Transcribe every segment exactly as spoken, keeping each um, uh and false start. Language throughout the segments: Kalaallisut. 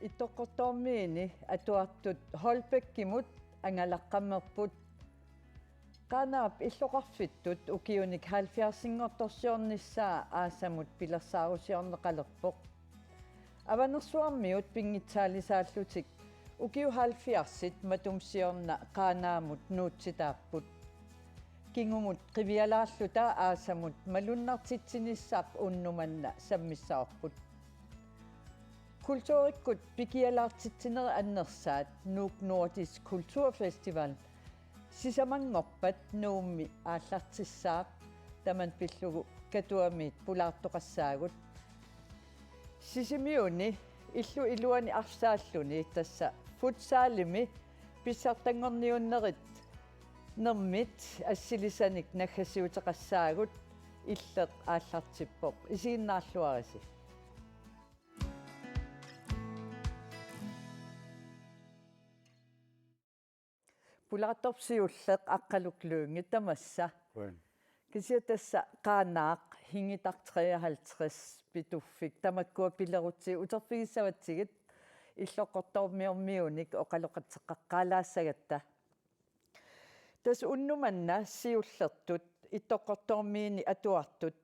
Ittoqqortoormiini atuartut Holbækimut angalaqqammerput. Qaanaap illoqarfittut ukiunik halvfjerdsinngortorsiornissaa aasamut pilersaarusiorneqalerpoq. Avanersuarmiut pinngitsaalisaallutik ukiut halvfjerdsit matuma siorna Qaanaamut nuutsitaapput. Kingumut qivialaarluta aasamut malunnartitsinissaq unnuk manna sammissavarput. Kulturikkut pikialaartitsinerit annersaat Nuuk Nordisk Kulturfestival sisamanngorpat Nuummi aallartissaaq, tamanna pillugu Katuamiit pulaartoqassaagut. Sisimiuni illup iluani arsaalluni, tassa futsalimi, pissartanngorniunnerit nermit assilisanik naggasiuteqassaagut. Illeq aallartippoq, isiginnaarluarisi. Pulaartorput siulleq Aqqaluk Lynge, tamassa. Qujan. Kisianni tassa Qaanaaq Hingitaq treoghalvtreds Pituffik, tamakkua pilerutsigit uterfigissavatsigit Illoqqortoormiormiunik oqaloqateqaqqaalaassagatta. Tassa unnuk manna siullertut Ittoqqortoormiini atuartut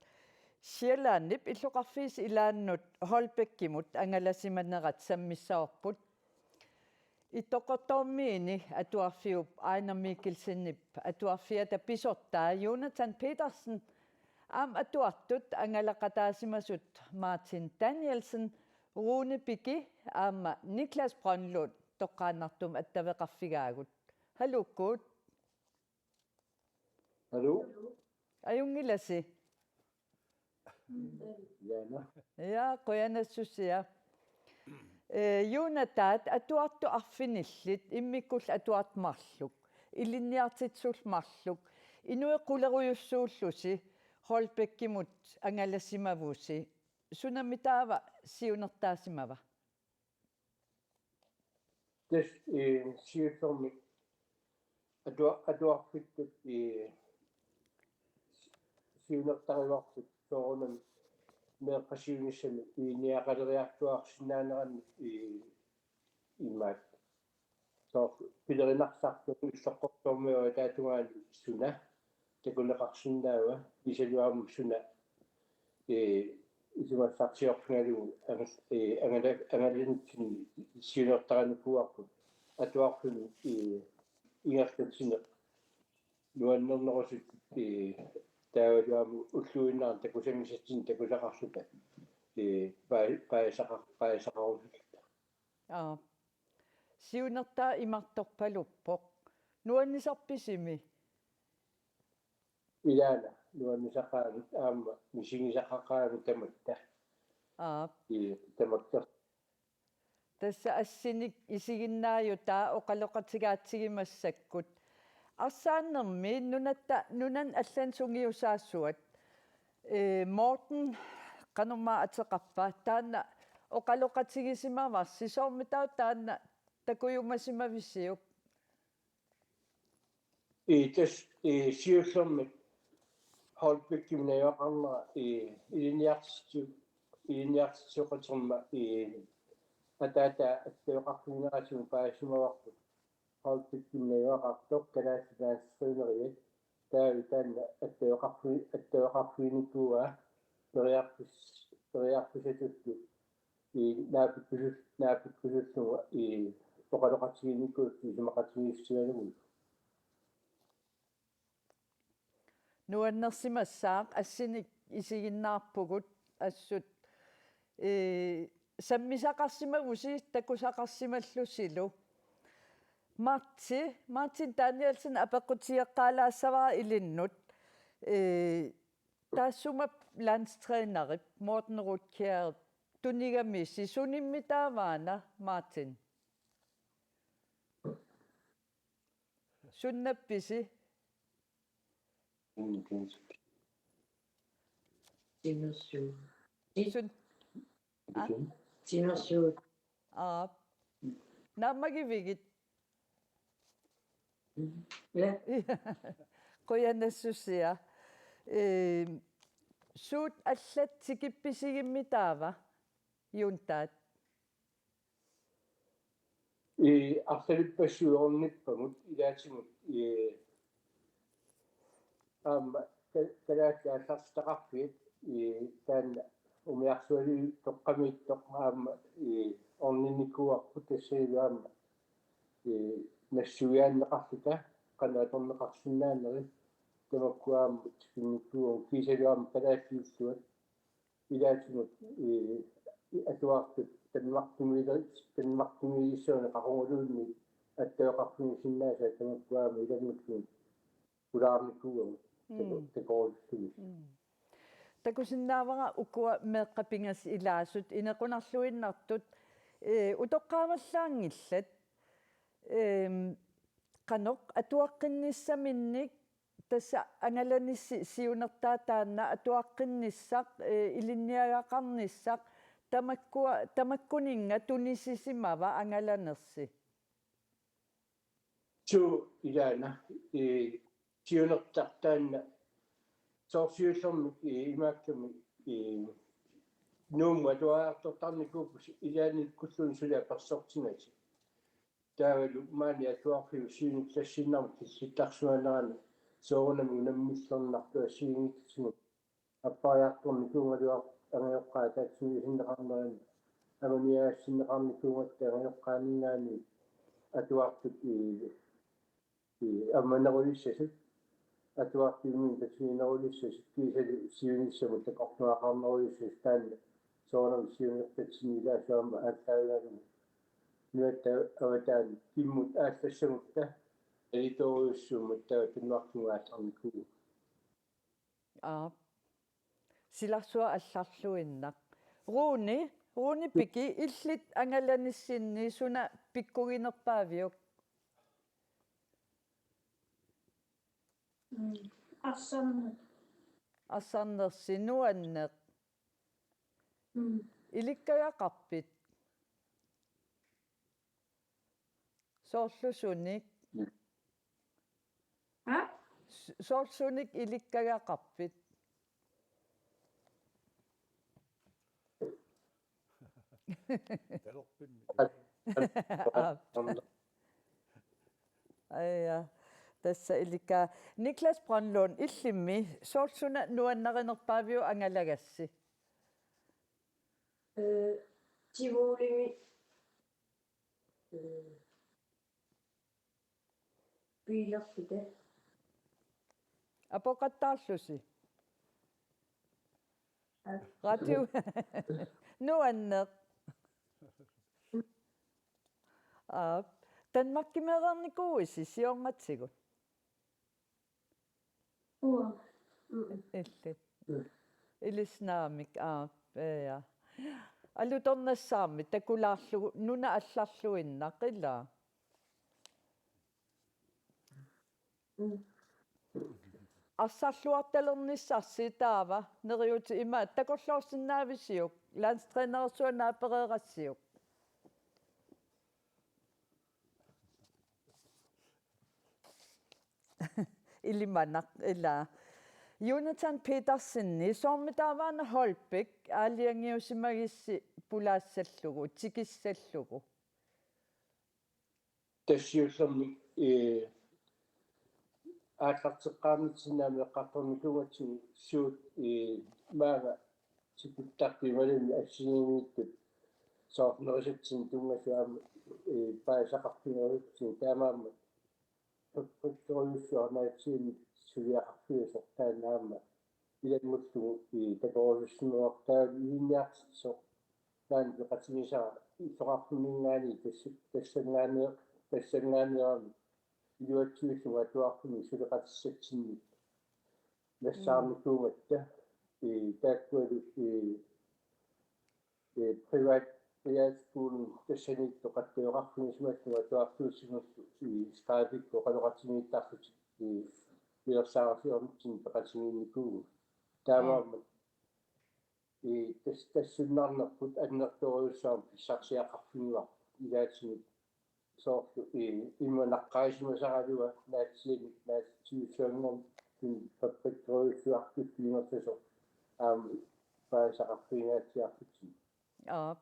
Sjællandip illoqarfiisa ilaannut Holbækimut angalasimanerat sammissavarput. Ittoqqortoormiini atuarfiup Ejnar Mikkelsenip atuarfiata pisortaa Jonathan Petersen aamma atuartut angalaqataasimasut Martin Danielsen, Rune Bigge aamma Niklas Brønlund toqqaannartumik attaveqarfigaagut. Haluukkut. Hallo? Ajunngilasi? Jana. Ja, qujanassusia. Eh, Jonathan, atuartut arfinillit, immikkullu atuartut marluk, ilinniartitsisullu marluk, inuit qulerujussuullusi Holbækimut angalasimavusi, sunami taava siunertaasimava? Tassa, eh, siullermik atua-, atuarfittut, eh, siunertarivarput soorunami meeqqat siunissami ilinniaqaleriartuaarsinnaanerannik, eh, imaat. Soorlu pilerinartartut Illoqqortoormiut ataatungaani suna takuneqarsinnaava, kiisalu aamma suna, eh, isumassarsiorfigalugu angal-, eh, angala-, angalanitsinni siunertarinikuuarput atuarfimmi, eh, ingerlatsineq nuannernerusuttut, eh, taavalu aamma ulluinnarni takusanngisatsinnut takusaqarluta, eh, paa-, paasisaqar-, paasisaqarusulluta. Aap. Siunertaa imartorpaluppoq. Nuannisarpisimi? Ilaana, nuannisaqaanut aamma misigisaqaqaanut tamatta. Aap. Ii, tamatta. Tassa assinik isiginnaajutaa oqaloqatigaatsigit massakkut. Arsaannermi nunatta, nunanut allanut sungiusaasuat, eh, Morten, qanormaa ateqarpa, taanna oqaloqatigisimavarsi, soormitaava taanna takujumasimavisiuk? Ii, tassa, ii, siullermik Holbækimi najugaqarnera, ii, ilinniartitsisoq, ilinniartitsisoqaterma, ii, ataataa attaveqarfigineratigut paasisimavarput. Holbækimi najugaqartoq kalaallit landstræneriat, taava taanna attaveqarfi-, attaveqarfiginikuuaa periarfis-, periarfissatullu, ii, naapikkusul-, naapikkusullugu, ii, oqaloqatiginikuulluta isumaqatigiissigalugulu. Nuannersimassaaq, assinik isiginnaarpugut assut, ee, sammisaqarsimavusi takusaqarsimallusilu. Marti, Martin Danielsen apeqqutigeqqaalaassavara ilinnut, ee, taassuma landstrænerip Morten Rudkjær tunigamisi, sunimmi taavaana, Martin? Sunnappisi? Timersuut. Sun-, a? Timersuut. Aap. Naammagivigit? Ja. Qujanassusia. Ee, suut allat tikippisigimmi taava, Jonathan? Ii, arlalippassuit ornippagut ilaatigut, ii, aamma ka-, kalaallit aallartitaqarfiat, ii, taanna umiarsualiutoqqamiittoq aamma, ii, orninnikuuarput, tassanilu aamma, ii, nassuiaanneqarluta qanoq atorneqarsinnaaneri, tamakku aamma tikinnikuuagut, kiisalu aamma kalaallit illuat ilaatigut, ii, atuartut Danmarkimiiler-, Danmarkimiilissuarni qaquguluunniit attaveqarfigisinnaasai tamakku aamma ilaannikkut pulaarnikuuagut. Mm. Taku-, takorussuugut. Mm. Takusinnaavara ukua meeqqat pingasut ilaasut inequnarluinnartut, ee, utoqqaavallaanngillat. Eem, qanoq atuaqqinnissaminnit tassa angalanissi siunertaa taanna atuaqqinnissaq, ee, ilinniagaqarnissaq, tamakkua-, tamakkuninnga tunisisimava angalanersi? Suu, ilaana, ee, siunertaq taanna soorlu siullermik, ee, imaakkami, ee, Nuummut atuariartortarnikuupput ilaannikkulluunniit suli apersortinnagu. Taavalu maani atuarfiup siunertaq tassanngaannarmut killittarsimanerani soorunami unammillernartoq assigiinngitsunik appariartornikuugaluarpoq angajoqqaat ataatsimut isinneqarnerini, anguniagassinneqarnikuugatta angajoqqaaninngaanniit atuartut, ii, ii, ammanerulissasut, atuartuuminnut tatiginerulissasut, kiisalu siunissamut takorluugaqarnerulissasut, taanna soorunami siunertatsinni ilaasut aamma aallaavigalugu nunatta avataani kimmut aallassagutta alitoorujussuummat taava Danmarkimut aallarnikuuvoq. Aap. Silarsuaq allarluinnaq. Rune, Rune Piki, illit angalanissinni suna pikkuginerpaaviuk? Mm. Arsarneq. Arsarnersi nuanneq. Mm. Ilikkagaqarpit? Soorlu sunik? Mm. Ha? S-, soorlu sunik ilikkagaqarpit? Talerpimmi. Aap. Aja, tassa ilikka. Niklas Brønlund, illimmi, soorlu suna nuannarinerpaaviuk angalagassi? Øh, Tivolimi. Øh, biilerluta. Apoqattaarlusi. Aa. Radio. Nuanneq. Aap. Danmarkimeereernikuuisi siornatigut? Uanga. Mm. Illit. Mm. Ilissi naamik, aap, ja. Alutornassaarmi takulaarlugu nuna allarluinnaq, ilaa? Mm. Arsarluartalernissarsi taava neriuutit ima takorloorsinnaavisiuk, landstrænerersuaq naapereerassiuk? Ilimanaq, ilaa. Jonathan Petersen, soormitaava Holbæk aalajangiusimagissi pulaassallugu, tikissallugu? Tassa siullermik, ee, aallarteqqaarnitsinni aamma eqqartornikuugatsigu suut, ee, maanga tikittartut imaluunniit assigiinngitsut soorlu nerisatsinnik tunngasut aamma, ee, paasisaqarfigerusutsigu, taamaammat fabrikkerujussuaq naatsiinik suliaqarfiusoq taanna aamma ilanngullugu, ee, takorusussimavoq, taava ilinniartitsisoq taanna peqatigisara illoqarfinninngaanniit tassa-, tassanngaanniit, tassanngaanniit iluatsiullugu atuarfimmik suleqatissatsinnik nassaarnikuugatta, ee, taakkualu, ee, ee, privat realskole tassaniittoq qattavaqarfigisimallugu atuartuutigullu, ee, Skype-ikkut oqaloqatigiittarlutik, ee, pilersaarusiornitsinni peqatigiinnikuuvugut. Taamaammat, ee, tas-, tassunnarnerput annertoorujussuarmik pissarsiaqarfigivarput ilaatigut soorlu, ee, ima naqqarisimasaraluaq naatsiinik naatsiivissuanngornerput fabrikkerujussuartut piunersasoq aamma paasisaqarfigingaatsiarput. Aap.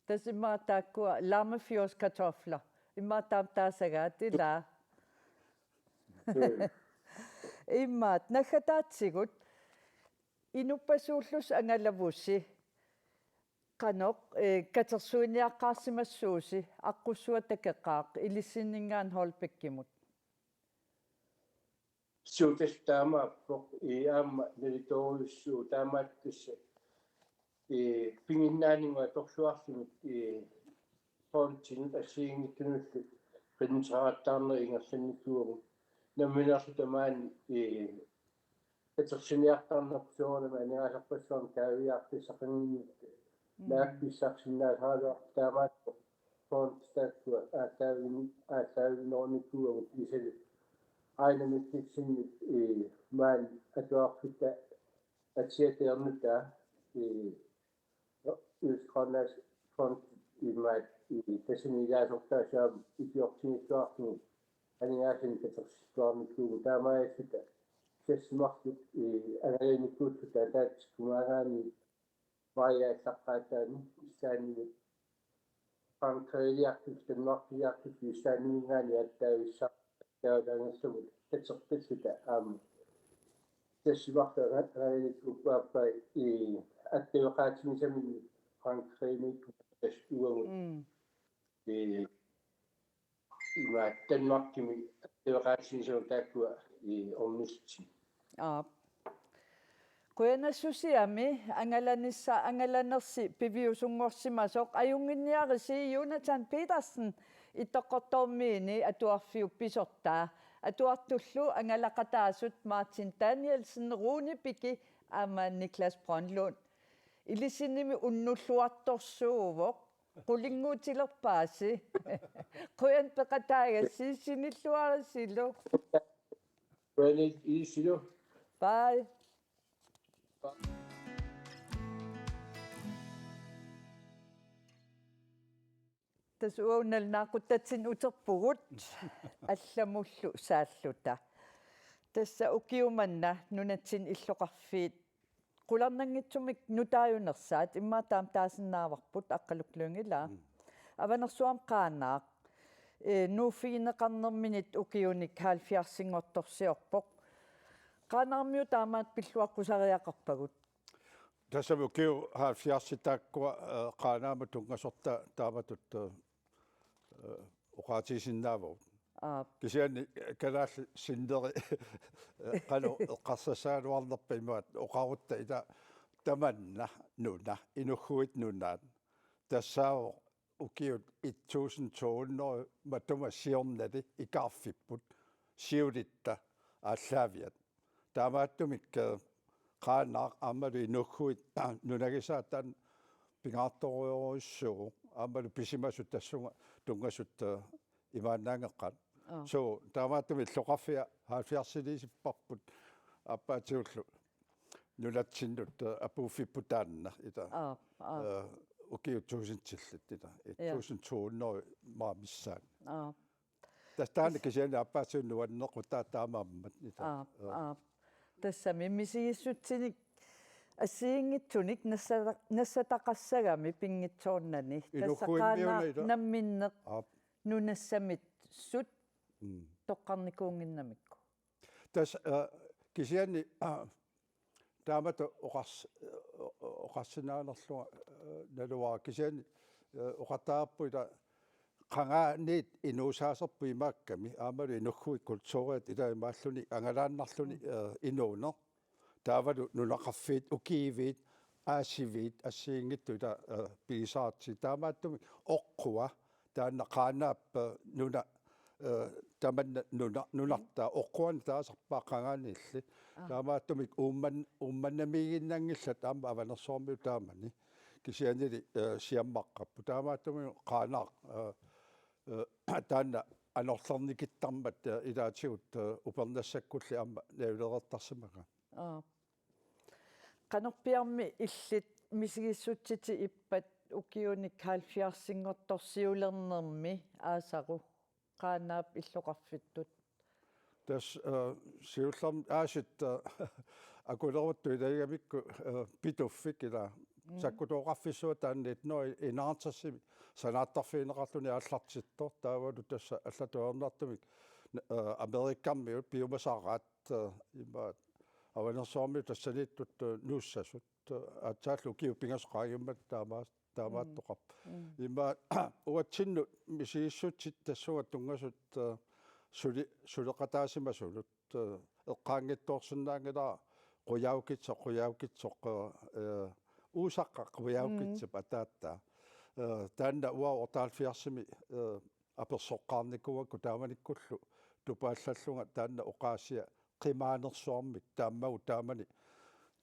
Tassa immaqa taakkua lammefjordskartofler. Immaqa taama taasagaat ilaa. Immaqa naggataatigut inuppasuullusi angalavusi qanoq, eh, katersuiniaqqaarsimassuusi aqqussuaq takeqaaq ilissinnit Holbækimut. Suut tassa taamaappoq, ii, aamma nalitoorujussuuvoq taamaattussaq, ii, piginnaanermut atorluartumik, ii, fondinut assigiinngitsunullu qinnuteqattaarneq ingerlannikuuvugut. Nammineerluta maani, ii, katersiniartarnerput soorunami aningaasarpassuarnik kaaviiaartissaqannginnakku. Mm. Naakkissarsinnaasaraluartoq taamaattoq fondit taakkua aallaavigineq, aallaavigineqarnikuuagut, kiisalu Aina Mikkelsenip, ii, maani atuarfitta atsiatiarnutaa, ii, Østgrønlands Fond imaat, ii, tassani ilaasortaasut aamma ikiortigissavarput aningaasanik katersissuarnikuuvugut, taamaalilluta tassa marluk, ii, angalaninikuulluta ataatsikkumaagaanni Mariaallaqqaataani Islandimi, Frankrigiliartut, Danmarkiliartut, Islandimiinngaanniit attaavissaq taavalu angerlamut katerpilluta aamma. Tassa marluk angalanikkuuppat, ii, attaveqaatigisaminnik Frankrigimiikkut tassa uagut. Mm. Ii, imaat Danmarkimi attaveqaatigisagut taakkua, ii, ornissutsinni. Aap. Qujanassusiami angalanissa-, angalanersi piviusunngorsimasoq. Ajunnginniarisi Jonathan Petersen Ittoqqortoormiini atuarfiup pisortaa. Atuartullu angalaqataasut Martin Danielsen, Rune Bigge aamma Niklas Brønlund. Ilissinnimi unnulluartorsuuvoq. Qulinnguutilerpaasi. Qujanaq peqataagassi, sinilluarisilu. Qujanaq ilissilu. Bye. Tassa uagut nalunaaqutatsinni uterpugut allamullu saalluta. Tassa ukioq manna nunatsinni illoqarfiit qularnanngitsumik nutaajunersaat immaqa taama taasinnaavarput, Aqqaluk Lynge, ilaa. Mm. Avanersuarmi Qaanaaq, eh, nuuffigineqarnerminit ukiunik halvfjerdsinngortorsiorpoq. Qaanaarmiut taamaattut pilluaqqusariaqarpagut. Tassami ukiut halvfjerdsit taakkua, eh, Qaanaamut tunngasortaa taamatut, eh, eh, oqaatigisinnaavagut. Aap. Kisianni kalaallit sinneri qanoq eqqarsassagaluarnerpat imaat oqarutta, ila tamanna nuna, Inughuit Nunaat, tassaavoq ukiut et tusind to hundrede matuma siornali ikaarfipput siulitta aallaaviat. Taamaattumik, eh, Qaanaaq aammalu Inughuit nunagisaat taanna pingaartorujorujussuuvoq, aammalu pisimasut tassunga tunngasut, eh, imaannaanngeqqaat. Aa. So, taamaattumik illoqarfiit halvfjerdsiliisut ipparput, aappaatigullu nunatsinnut, eh, apuuffipput taanna, ila. Aa, aa. Eh, ukiut tusindillit, ila. Ja. Et tusind to hundrede maani missaani. Aa. Tassa taanna kisianni aappaatigullu nuanneqqutaa taamaammat, ila. Aap, aap. Tassami misigissutsinik assigiinngitsunik nassata-, nassataqassagami pinngitsoornani. Tassa Inughuimmiuna Qaanaaq ila. Namminneq. Aap. Nunassamissut. Mm. Toqqarnikuunnginnamikku. Tassa, eh, kisianni, ah, taamatut oqars-, oqarsinnaanerlunga, eh, naluara, kisianni, eh, oqartarparput ila qangaaniit inuusaaserput imaakkami, aammalu Inughuit kulturiat ila imaalluni angalaannarluni, eh, inuuneq. Taavalu nunaqarfiit, ukiiviit, aasiviit assigiinngitsut ila, eh, pigisaratik. Taamaattumik oqqua taanna Qaanaap, eh, nuna, eh, tamanna nuna, nunartaa oqquanik taasarpaat qangaaniilli. Aa. Taamaattumik Uummannamiiginnanngillat aamma Avanersuarmiut taamani. Kisiannili, eh, siammaqqapput. Taamaattumik Qaanaaq, eh, eh, taanna anorlernikittarmat, eh, ilaatigut, eh, upernassakkulli aamma najulereertarsimagaat. Aa. Qanorpiarmi illit misigissutsitit ippat ukiunik halvfjerdsinngortorsiulernermi aasaru Qaanaap illoqarfittut? Tassa, eh, siullermik aasiit, eh, akuleruttut ilagigamikku, eh, Pituffik ila Mm. Sakkutooqarfissuaq taanna nitten hundrede enoghalvtredsimi sanaartorfigineqarluni aallartittoq, taavalu tassa allatut ajornartumik, eh, Amerikamiut piumasaraat, eh, imaat Avanersuarmiut tassaniittut, eh, nuussasut, eh, aatsaallu ukiut pingasut qaangiummata taama-, taamaattoqarpoq. Mm. Mm. Imaat uatsinnut misigissutsit tassunga tunngasut, eh, suli-, suleqataasimasunut, eh, eqqaanngitsoorsinnaanngilara qujaukitsoq, qujaukitsoq, eh, Uusaqqaq qujaukitsup, mm, ataattaa. Eh, taanna uanga otteoghalvfjerdsimi, eh, apersoqqaarnikuuakku taamanikkullu tupaallallunga taanna oqaasia qimaanersuarmik taammagu taamani,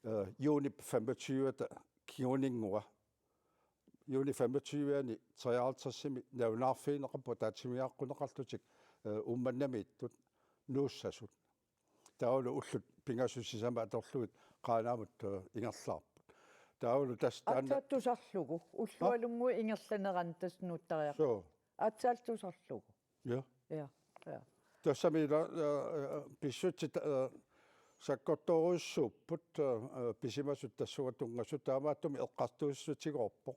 eh, juunip femogtyve-ta kinguninngua. Juuni femogtyve-ani treoghalvtredsimi nalunaarfigineqarput ataatsimiigineqarlutik, eh, Uummannamiittut nuussasut. Taavalu ullut pingasut sisamat atorlugit Qaanaamut, eh, ingerlaarput. Taavalu tassa taanna aatsaat tusarlugu, ullualunnguit ingerlaneranni tassa nuuttariaqarput. Suu. Aatsaat tusarlugu. Ja. Ja, ja. Tassami ila, eh, eh, pissutsit, eh, sakkortoorujussuupput, eh, eh, pisimasut tassunga tunngasut, taamaattumik eqqartuussutigoorpoq.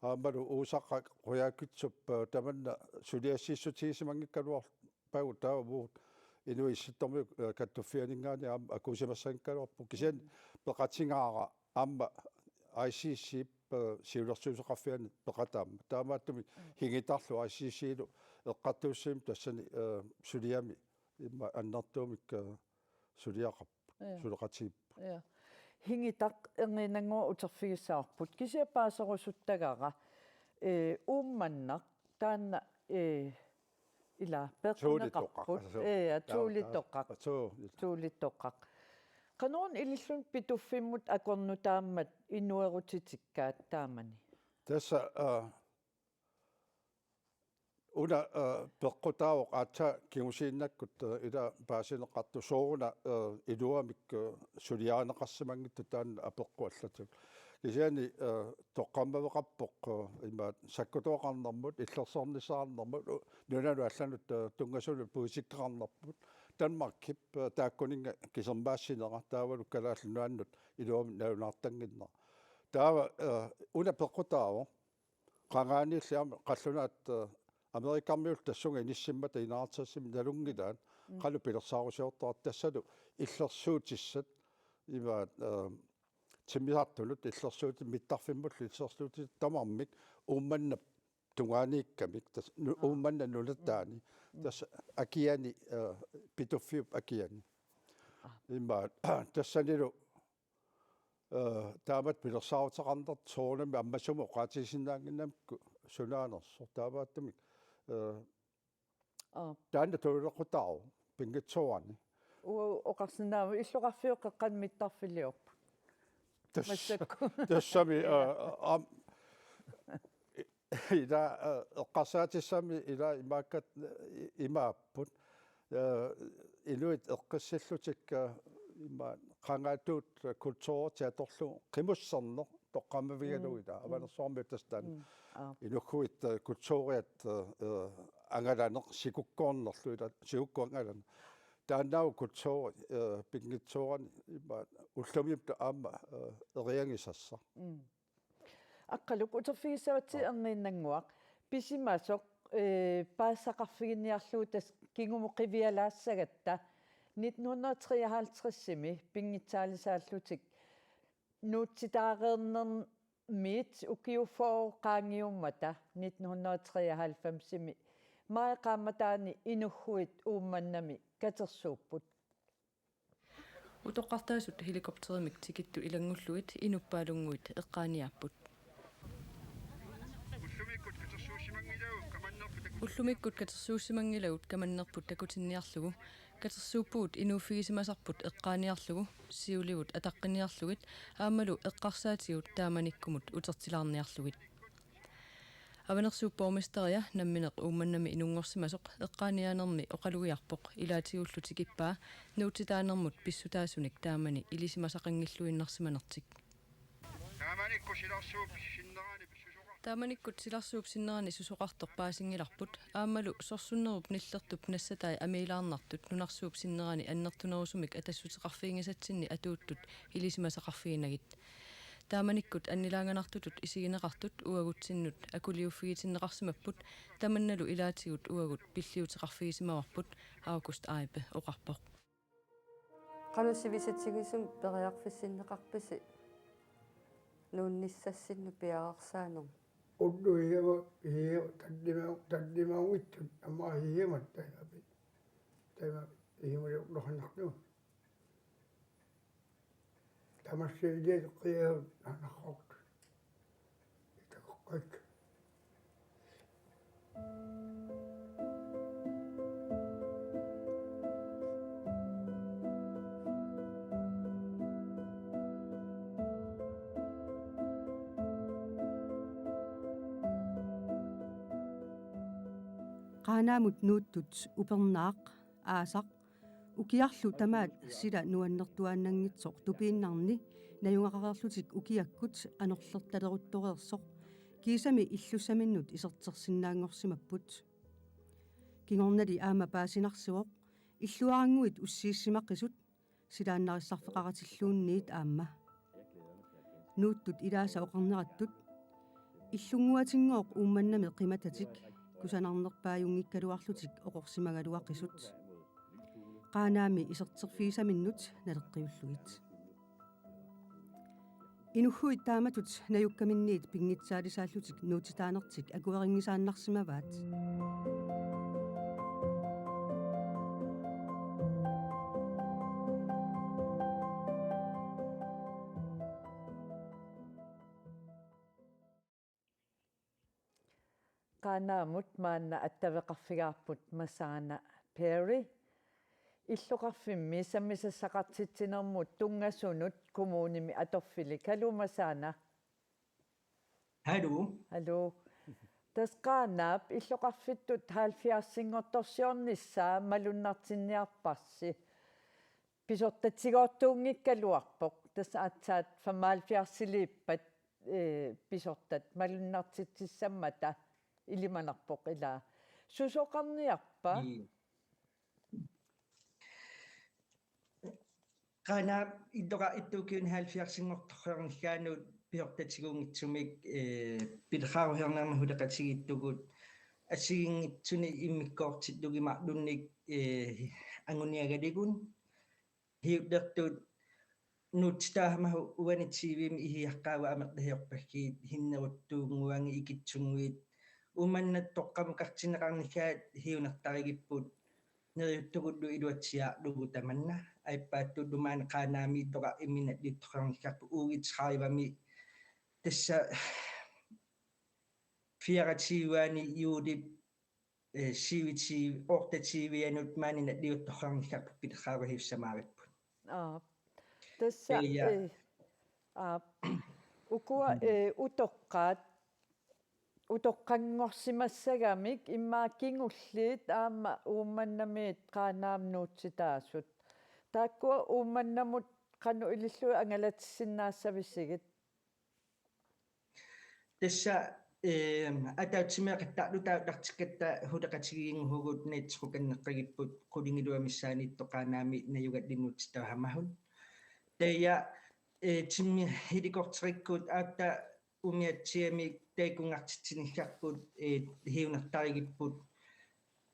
Aammalu Uusaqqaq qujaukitsup, eh, tamanna suliassiissutigisimanngikkaluarpagut taava uagut Inuit Issittormiut, eh, Kattuffianinngaanniit aamma akuusimassanngikkaluarpugut. Kisianni peqatigaara aamma I C C-p, eh, siulersuisoqarfiani peqataammat. Taamaattumik, mm, Hingitarlu I C C-lu eqqartuussivimmi tassani, eh, suliami immaqa annertuumik, eh, suliaqarput. Ja. Suleqatigiipput. Ja. Hingitaq erniinnannguaq uterfigissavarput. Kisianni paaserusuttagara, eh, Uummannaq taanna, eh, ila peeqqunneqarput. Tuulitoqqaq. Suu. Eh, ja, taava, tuulitoqqaq. Taava, suu. Tuulitoqqaq. Qanoruna ililluni Pituffimmut akornutaammat inuerutitikkaat taamani? Tassa, eh, una, eh, peqqutaavoq aatsaat kingusinnerusukkut, eh, ila paasineqartoq sooruna, eh, iluamik, eh, suliarineqarsimanngitsoq taanna apeqqut allatigut. Kisianni, eh, toqqammaveqarpoq, eh, imaat sakkutooqarnermut, illersornissaqarnermut, u-, nunanut allanut, eh, tunngasunut politikkeqarnermut, Danmarkip, eh, taakkuninnga kisermaassinera, taavalu Kalaallit Nunaannut iluamik nalunaartannginnera. Taava, eh, una peqqutaavoq, qangaaniilli aamma qallunaat, eh, Amerikamiullu tassunga inissimmata enoghalvtredsimi nalunngilaat, mm, qanoq pilersaarusiortartut tassalu illersuutissat imaat, eh, timmisartunut illersuutit mittarfimmullu illersuutissat tamarmik Uummannap tungaaniikkamik, tassa nu-, aa, Uummannap nunataani, mm, mm, tassa akiani, eh, Pituffiup akiani. Aa. Imaat, tassanilu, eh, taamatut pilersaaruteqarnertut soorunami ammasumik oqaatigisinnaannginnamikku sunaanersoq taamaattumik, eh, aa, taanna tunuleqqutaavoq pinngitsoorani. U-, oqarsinnaavoq illoqarfiup qeqqani mittarfiliorput. Tas-, massakkut. Tassami, ja, eh, am-, ila, eh, eqqarsaatissammi ila imaakkat, eh, imaapput. Eh, inuit eqqissillutik, eh, ima qangaatut kulturit atorlugu qimusserneq toqqammavigalugu ila. Mm, mm. Avanersuarmiut tassa taanna. Mm, aa. Inughuit, eh, kulturiat, eh, eh, angalaneq sikukkoornerlu ila, sikukkut angalaneq. Taannaavoq kulturi, eh, pinngitsoorani ima ullumikkut aamma, eh, eriagisassaq. Mm. Aqqaluk uterfigissavatsigit, aa, erniinnannguaq. Pisimasoq, eh, paasisaqarfiginiarlugu tassa kingumut qivialaassagatta nitten hundrede treoghalvtredsimi pinngitsaalisaallutik nuutsitaareernermiit ukiut fyrre qaangiummata nitten hundrede treoghalvfemsimi maaji qaammataani inughuit Uummannami katersuupput. Utoqqartaasut helikopterimik tikittut ilanngullugit inuppaalunnguit eqqaaniaapput. Ullumikkut katersuussimanngilagut kamannerput takutinniarlugu, katersuuppugut inuuffigisimasarput eqqaaniarlugu, siulivut ataqqiniarlugit aammalu eqqarsaatigut taamanikkumut utertilaarniarlugit. Avanersuup borgmesteria nammineq Uummannami inunngorsimasoq eqqaaniaanermi oqalugiarpoq ilaatigullu tikippaa nuutsitaanermut pissutaasunik taamani ilisimasaqanngilluinnarsimanertik. Taamanikkut silarsuup sinnerani pissusoqar- Taamanikkut silarsuup sinnerani susoqartoq paasinngilarput, aammalu sorsunnerup nillertup nassatai amiilaarnartut nunarsuup sinnerani annertunerusumik atassuteqarfiginngisatsinni atuuttut ilisimasaqarfiginagit. Taamanikkut annilaanganartutut isigineqartut uagutsinnut akuliuffigitinneqarsimapput, tamannalu ilaatigut uagut pilliuteqarfigisimavarput, August Eibe oqarpoq. Qanoq sivisutigisumik periarfissinneqarpisi nuunnissassinnut piareersaanermut? Ullut ihiama, ihiama, tannima-, tannimaguitsut, aamma ihiama taimapit. Taima ihimaliorluarnarlugu. Tamassi iliaqiagut anarroortut. Itakoqqaat. Qaanaamut nuuttut upernaaq, aasaq, ukiarlu tamaat sila nuannertuaannanngitsoq tupiinnarni najugaqareerlutik ukiakkut anorlertaleruttoreersoq kiisami illussaminnut isertersinnaanngorsimapput. Kingornali aamma paasinarsivoq, illuarannguit ussiissimaqisut, silaannarissarfeqaratilluunniit aamma. Nuuttut ilaasa oqarnerattut: Illunnguatinngooq Uummannami qimatatik kusanarnerpaajunngikkaluarlutik oqorsimagaluaqisut. Qaanaami iserterfigisaminnut naleqqiullugit. Inughuit taamatut najukkaminniit pinngitsaalisaallutik nuutsitaanertik akuerinngisaannarsimavaat. Qaanaamut maanna attaveqarfigaarput Masaana Perry. Illoqarfimmi sammisassaqartitsinermut tunngasunut kommunimi atorfilik. Haluu Masaana. Haluu. Haluu. Tassa Qaanaap illoqarfittut halvfjerdsinngortorsiornissaa malunnartinniarparsi. Pisortatigoortuunngikkaluarpoq. Tassa aatsaat femoghalvfjerdsiliippat, eh, pisortat malunnartitsissammata ilimanarpoq ilaa. Susoqarniarpa? Ii. Qaanaap illoqarfittut ukiuni halvfjerdsinngortorsiorn-, -gaanut pisortatiguunngitsumik, eh, pilersaarusiornermi suleqatigiittugut assigiinngitsuni immikkoortillugit marlunnik, eh, anguniagaligut. Hiullertut nuutsitaasamasoq uani T V-mi ihiaqqaagu amerlasiorpassuit, sinneruttuunnguagit, ikittunnguit, Uummannap toqqammukartinneqarnissaat siunertarigipput, neriuttugullu iluatsiaarlugu tamanna, aappaatullu maani Qaanaami illoqarfimmi nalliuttorsiornissarput U tredive-mi tassa fireogtyve-ani juulip, eh, syvogtyve, otteogtyve-anut maani nalliuttorsiornissarput pilersaarusiussamaaripput. Aap. Tassa, ja, eh, aap. Ukua, eh, utoqqaat, utoqqanngorsimassagamik immaqa kingulliit aamma Uummannamiit Qaanaami nuutsitaasut. Taakkua Uummannamut qanoq ilillugit angalatissinnaassavisigut? Tassa, eh, ataatsimiiqattaarluta aallartikkatta suleqatigiinnguugut naatsorsukanneqagipput qulingiluat missaanniittoq Qaanaami najugallit nuutsitaasamasoq. Taava, eh, timmi helikopterikkut aatsaat umiatsiamik taakkunngartitsinissarput, eh, siunertarigipput,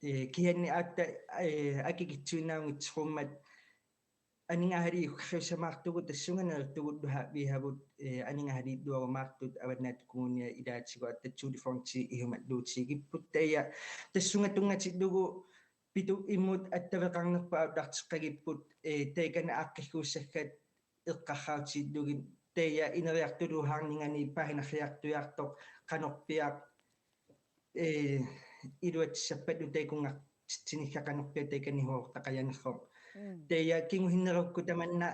eh, kisianni aatsaat, eh, akikitsuinnaanngitsoq aamma aningaasaliiussamaartugut tassunga neriuttugullu haaviisavut, eh, aningaasaliilluarumaartut Avannaata Kommuniata ilaatigut aatsaat Tuuli Fronti isumalluutigipput. Taava tassunga tunngatillugu Pituffik immut attaveqarnerput aallarteqqagipput, eh, taakani aaqqissuussakkat eqqarsaatillugit taava ineriartulaarningani paasinarsiartuiartoq qanorpiaq, eh, iluatsissappallu taakkunngartitsinissaq qanorpiaq taakani suortaqajanersoq. Mm. Taava kingusinnerukkut tamanna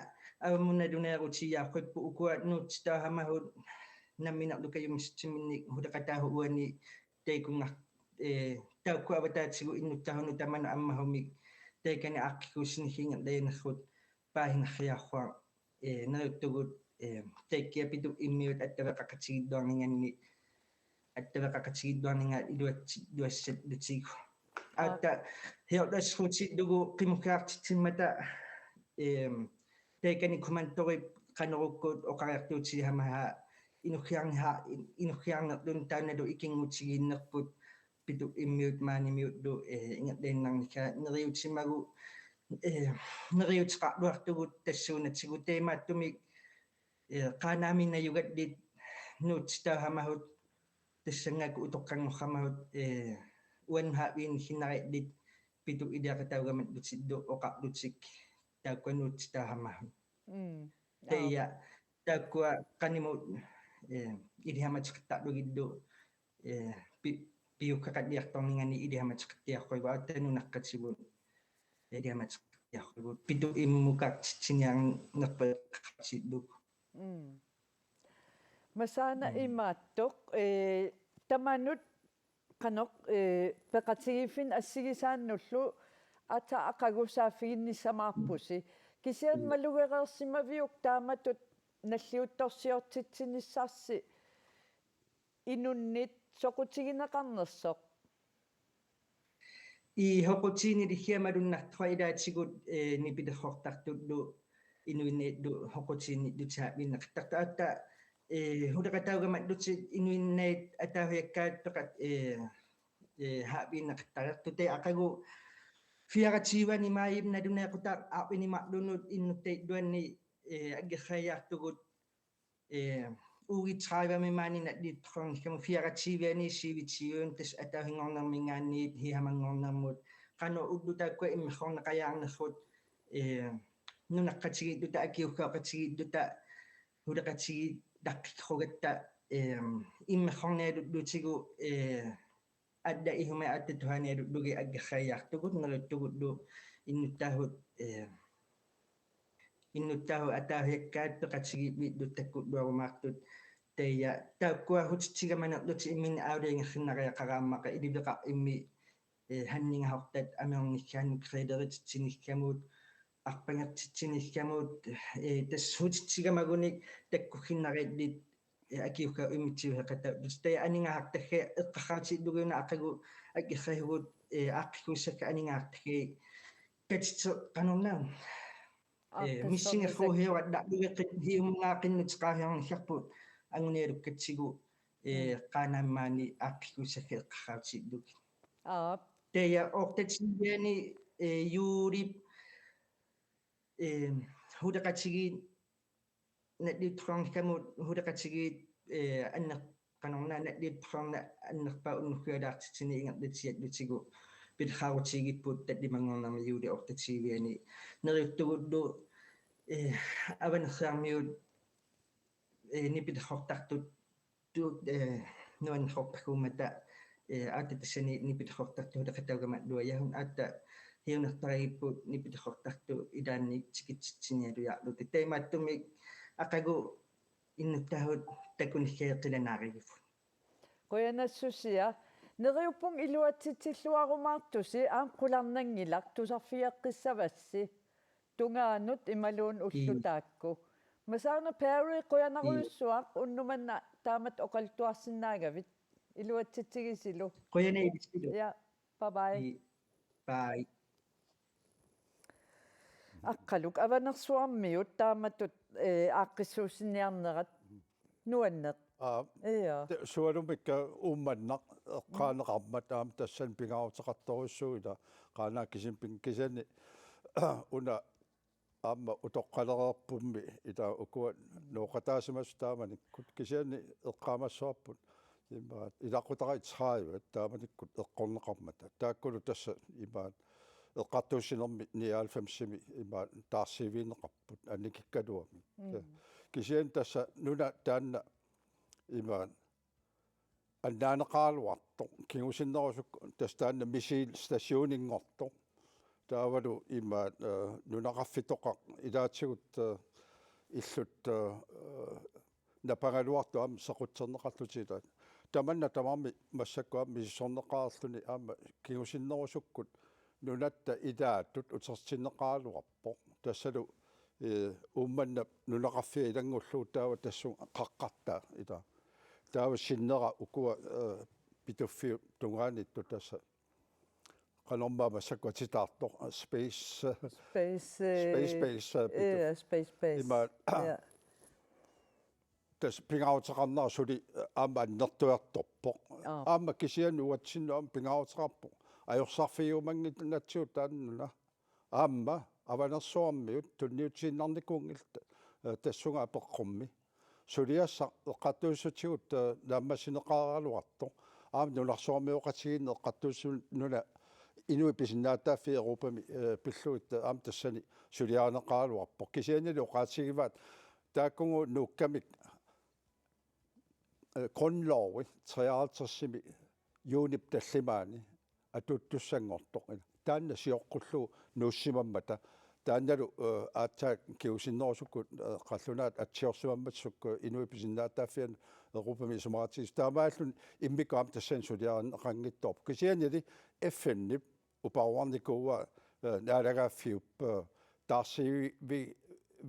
avammut nalunaarutigiarput ukua nuutsitaasamasoq namminerlu kajumissutsiminnik suleqataasut uani taakkunngar-, eh, taakku avataatigut innuttasunut tamanut ammasumik taakani aaqqissuussinissinngilaanersut paasinarsiarsuaq, eh, neriuttugut, eh, taakku Pituffik immiut attaveqaqatigiilluarninganni, attaveqaqatigiilluarninga iluatsi-, iluatsillutigu. Aa. Aatsaat, hiorlassruutillugu qimussaartitsimmata, eh, taakani kommandorip qanorukkut oqariartuutigisamasaat inuggiarniha-, in-, inuggiarnerluni taannalu ikinngutigiinnerput P to M-iut maanimiullu, eh, ingerlaannarnigaa neriuutimagu, eh, neriuuteqarluartugut tassuunatigut taamaattumik, eh, Qaanaami najugallit nuutsitaasamassuk tassanngaannaq utoqqanngorsimasut, eh, uannut haaviinnarsinnaagallit P to iliaqataagamallutillu oqarlutik taakkua nuutsitaasamassuk. Mm. Taava taakkua qanimut, eh, ilisamateqattaarlugillu, eh, pi-, piukkaqaliartorningaanniit ilisamateqattaarlugu aatsaat nunaqqatigut ilisamateqattaarlugu P to M-ukartitsiniarnerput eqqarsaatigalugu. Mm. Masaana Mm. imaattoq, eh, tamanut qanoq, eh, peqatigiiffinni assigisaannullu aatsaat aqagu saaffiginnissamaarpusi. Kisianni Mm. malugereersimaviuk taamatut nalliuttorsiortitsinissarsi inunnit soqutigineqarnersoq? Ii, soqutiginni ilissiamalunnartoq ilaatigut, eh, nipilersortartullu inuinnarlu soqutiginni taaviinneqartartut aatsaat, eh, suleqataarumallutik inuinnarmik ataasiakkaat peqat-, eh, eh, haaviinneqartartut taava aqagu fireogtyveani maajip nalunaaqutaq arfineq-marlunut innuttaap illuanni, eh, aggersaariartugut eh, ukiut tredive maani nalliuttorsiornissamut fireogtyveani syvogtyve tassa ataasinngornermiingaanniit sisamanngornermut qanoq ullut taakkua immersorneqariarnersut, eh, nunaqqatigiilluta akiuussaqatigiilluta suleqatigiillaqqikkugatta, eh, immersorniarlutillugu, eh, alla isumaqatigiittuaannarlugit aggersaariartugut neriuttugullu innuttaasut, eh, innuttaasut ataasiakkaat peqatigiiffiillu takkulluarumaartut taava taakkua sutitsigamanerlutik imminut aalajangersinnariaqaraangama iliveqarfimmi, eh, handlingasortat amernissaannut kræleritsinnissamut arpangertitsinissamut, eh, tassa sutitsigamagunik takkussinnariallit, eh, akiuussat immitsiuseqattaarlutik taava aningaasartagaat eqqarsaatigalugu una aqagu aggersaasugut, eh, aaqqissuussakka aningaasartagaat katitseq qanorna. Eh, missingersuusiorallarlugit qi-, siumut qinnuteqarsiornissarput anguniarukkatsigu, eh, Mm. Qaanaami maani aaqqissuussakka eqqarsaatigalugit. Aap. Taava otteogtyveani, eh, juulip, eh, suleqatigiit nalliuttorsiornissamut suleqatigiit, eh, anner-, qanorna nalliuttorsiorneq annerpaaq unnussialaartitsineq ingerlatsiallutigu pilersaarutigigipput tallimanngornermi juulip otteogtyveani neriuttugullu, eh, Avanersuarmiut, eh, nipilersortartut tuut, eh, nuannersorpassuummata, eh, aatsaat tassani nipilersortartut suleqataarumalluaasut aatsaat siunertaraluarput nipilersortartut ilaanni tikitsitsinialuiarlutik. Taamaattumik aqagu innuttaasut takunissaat qilanaarigipput. Qujanassusia. Neriuppunga iluatsitsilluarumaartusi, aamma qularnanngilaq, tusarfigeqqissavassi. Tungaanut imaluunniit ullut Kiitos. Taakku. Masaana Perry, qujanarujussuaq, kiitos, unnuk manna taamatut oqaluttuarsinnaagavit. Iluatsitsigisilu. Qujanaq ilissilu. Ja, bye bye. Ii, bye. Aqqaluk Avanersuarmiut taamatut, eh, aaqqissuussinniarnerat nuanneq. Aa, ja. Te-, sualummik Uummannaq eqqaaneqarmat aamma tassani pingaaruteqartorujussuuvoq ila Qaanaap kisimi pin-, kisianni una aamma utoqqalereerpummi ila ukua nooqataasimasut taamanikkut kisianni eqqaamassavarput imaat ilaqutariit tredive taamanikkut eqqorneqarmata. Taakkulu tassa imaat eqqartuussinermi nioghalvfemsimi imaat taarsiivigineqarput annikikkaluamik. Mm. Kisianni tassa nuna taanna imaat annaaneqaraluartoq, kingusinnerusukkut tassa taanna missilstationinngortoq. Taavalu imaat, eh, nunaqarfitoqaq ilaatigut, eh, illut, eh, napagaluartut aamma sequtserneqarlutik ilaat. Tamanna tamarmi massakkut aamma misissorneqareerluni aamma kingusinnerusukkut nunatta ilaatut utertinneqaraluarpoq. Tassalu, eh, Uummannap nunaqarfia ilanngullugu taava tassunga qaqqartaa ila. Taava sinnera ukua, eh, Pituffiup tungaaniittut tassa. Qanormaa massakkut atitaartoq, eh, space, eh, Space, space eh, base, eh, Pituf-, ja, space base. Ima, ja. tassa pingaaruteqarnera suli, eh, aamma annertuartorpoq. Aap. Aamma kisianni uatsinnut aamma pingaaruteqarpoq. Ajorsarfigiumannginnatsigu taanna una. Aamma Avanersuarmiut tunniutiinnarnikuunngillat, eh, tassunga apeqqummi. Suliassaq eqqartuussutigut, eh, naammassineqaraluartoq. Aamma nunarsuarmioqatigiinni eqqartuussununa inuit pisinnaatitaaffii Europami, eh, pillugit, eh, aamma tassani suliarineqaraluarpoq. Kisiannili oqaatigivaat taakkununnga nuukkamik, eh, grundlovi treoghalvtredsimi juunip tallimaani atuuttussanngortoq. Taanna sioqqullugu nuussimammata. Taannalu, eh, aatsaat kingusinnerusukkut, eh, qallunaat atsiorsimammassuk, eh, inuit pisinnaatitaaffiannut Europami isumaqatigiissut. Taamaalilluni immikkut aamma tassani suliarineqanngitsoorpoq. Kisiannili F N-ip uparuarnikuuaa, eh, naalagaaffiup, eh, taarsiivi-, vi-,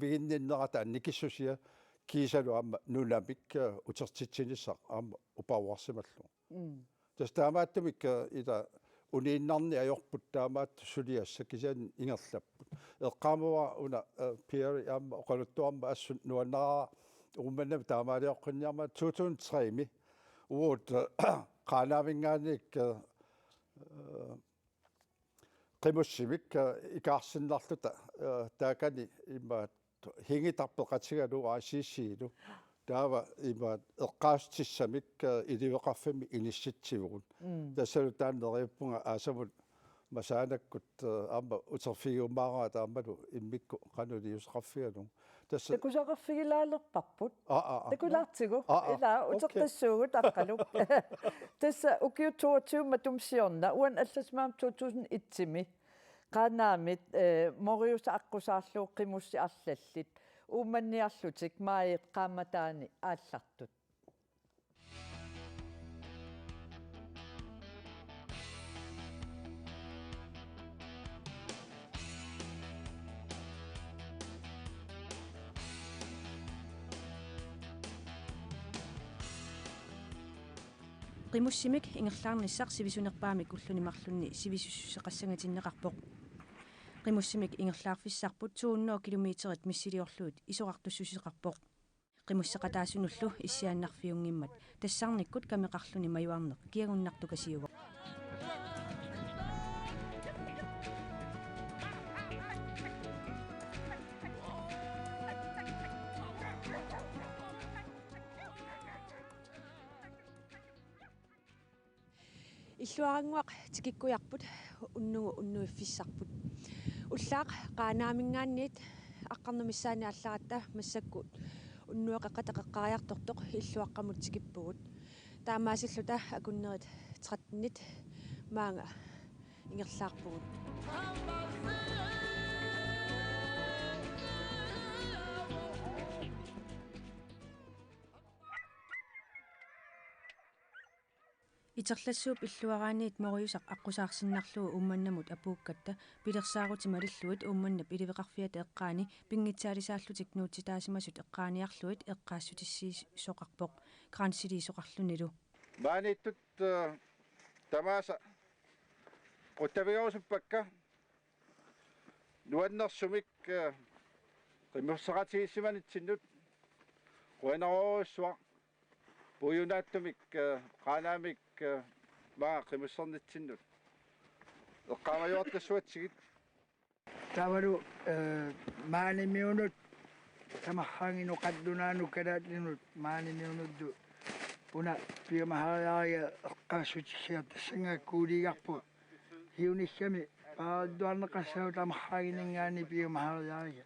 viginninnerata annikissusia kiisalu aamma nunamik, eh, utertitsinissaq aamma uparuarsimallugu. Mm. Tassa taamaattumik, eh, ila uniinnarneq ajorput taamaattut suliassat kisianni ingerlapput. Eqqaamavara una, eh, Pieri aamma oqaluttuarmat assut nuannaraara Uummannami taamaalioqqinniarmat to tusind tre-mi uagut, eh, Qaanaaminngaanniit, eh, eh, qimussimik, eh, ikaarsinnarluta, eh, taakani imaattoq Hingitarp peqatigalugu I C C-lu. Taava imaattoq eqqaassutissamik, eh, iliveqarfimmi inissitsivugut. Mm. Tassalu taanna neriuppunga aasamut Masaanakkut, eh, aamma uterfigiumaaraat aammalu immikkut qanoq iliuuseqarfigalugu. Tassa takusaqarfigilaalerparput. Aa, aa, aa. Takulaartigu. Aa, aa. Ilaa, okay. Uteqqissuugut aqqalu. Tassa ukiut toogtyve matuma siorna, uani allassimaammat to tusind et-imi. Qaanaamit, eh, Moriusaq aqqusaarlugu qimussit arlallit. Uummanniarlutik maajip qaammataani aallartut. Qimussimik ingerlaarnissaq sivisunerpaamik ulluni marlunni sivisussuseqassangatinneqarpoq. Qimussimik ingerlaarfissarput to hundrede kilometerit missiliorlugit isorartussuseqarpoq. Qimusseqataasunullu issiaannarfiunngimmat tassarnikkut kameqarluni majuarneq kiagunnartukasiuvoq. Illuarannguaq tikikkujarput unnugu unnuiffissarput. Ullaaq Qaanaaminngaanniit aqqarneq missaani aallaratta massakkut unnueqeqqata qeqqariartortoq Illuaqqamut tikippugut. Taamaasilluta akunnerit trettenit maanga ingerlaarpugut. Iterlassuup illuaraanniit Moriusaq aqqusaarsinnarlugu Uummannamut apuukkatta pilersaarutit malillugit Uummannap iliveqarfiata eqqaani pinngitsaalisaallutik nuutsitaasimasut eqqaaniarlugit eqqaassutissiisoqarpoq, grænselinjesoqarlunilu. Maaniittut, eh, tamaasa quttavigerusuppakka nuannersumik, eh, qimusseqatigiissimanitsinnut qujanarujussuaq. Puigunaatsumik, eh, Qaanaamik, eh, maanga qimussernitsinnut eqqaamajuartassuatsigit. Taavalu, eh, maanimiunut tamarraanganut qallunaanut kalaattinut maanimiunullu una piumahariarlunga eqqaassutissiaq tassanngaanniit kuuliigarpunga. Hiunissami paaralluarneqassaaq tamarraangaanniit piumahariarlunga.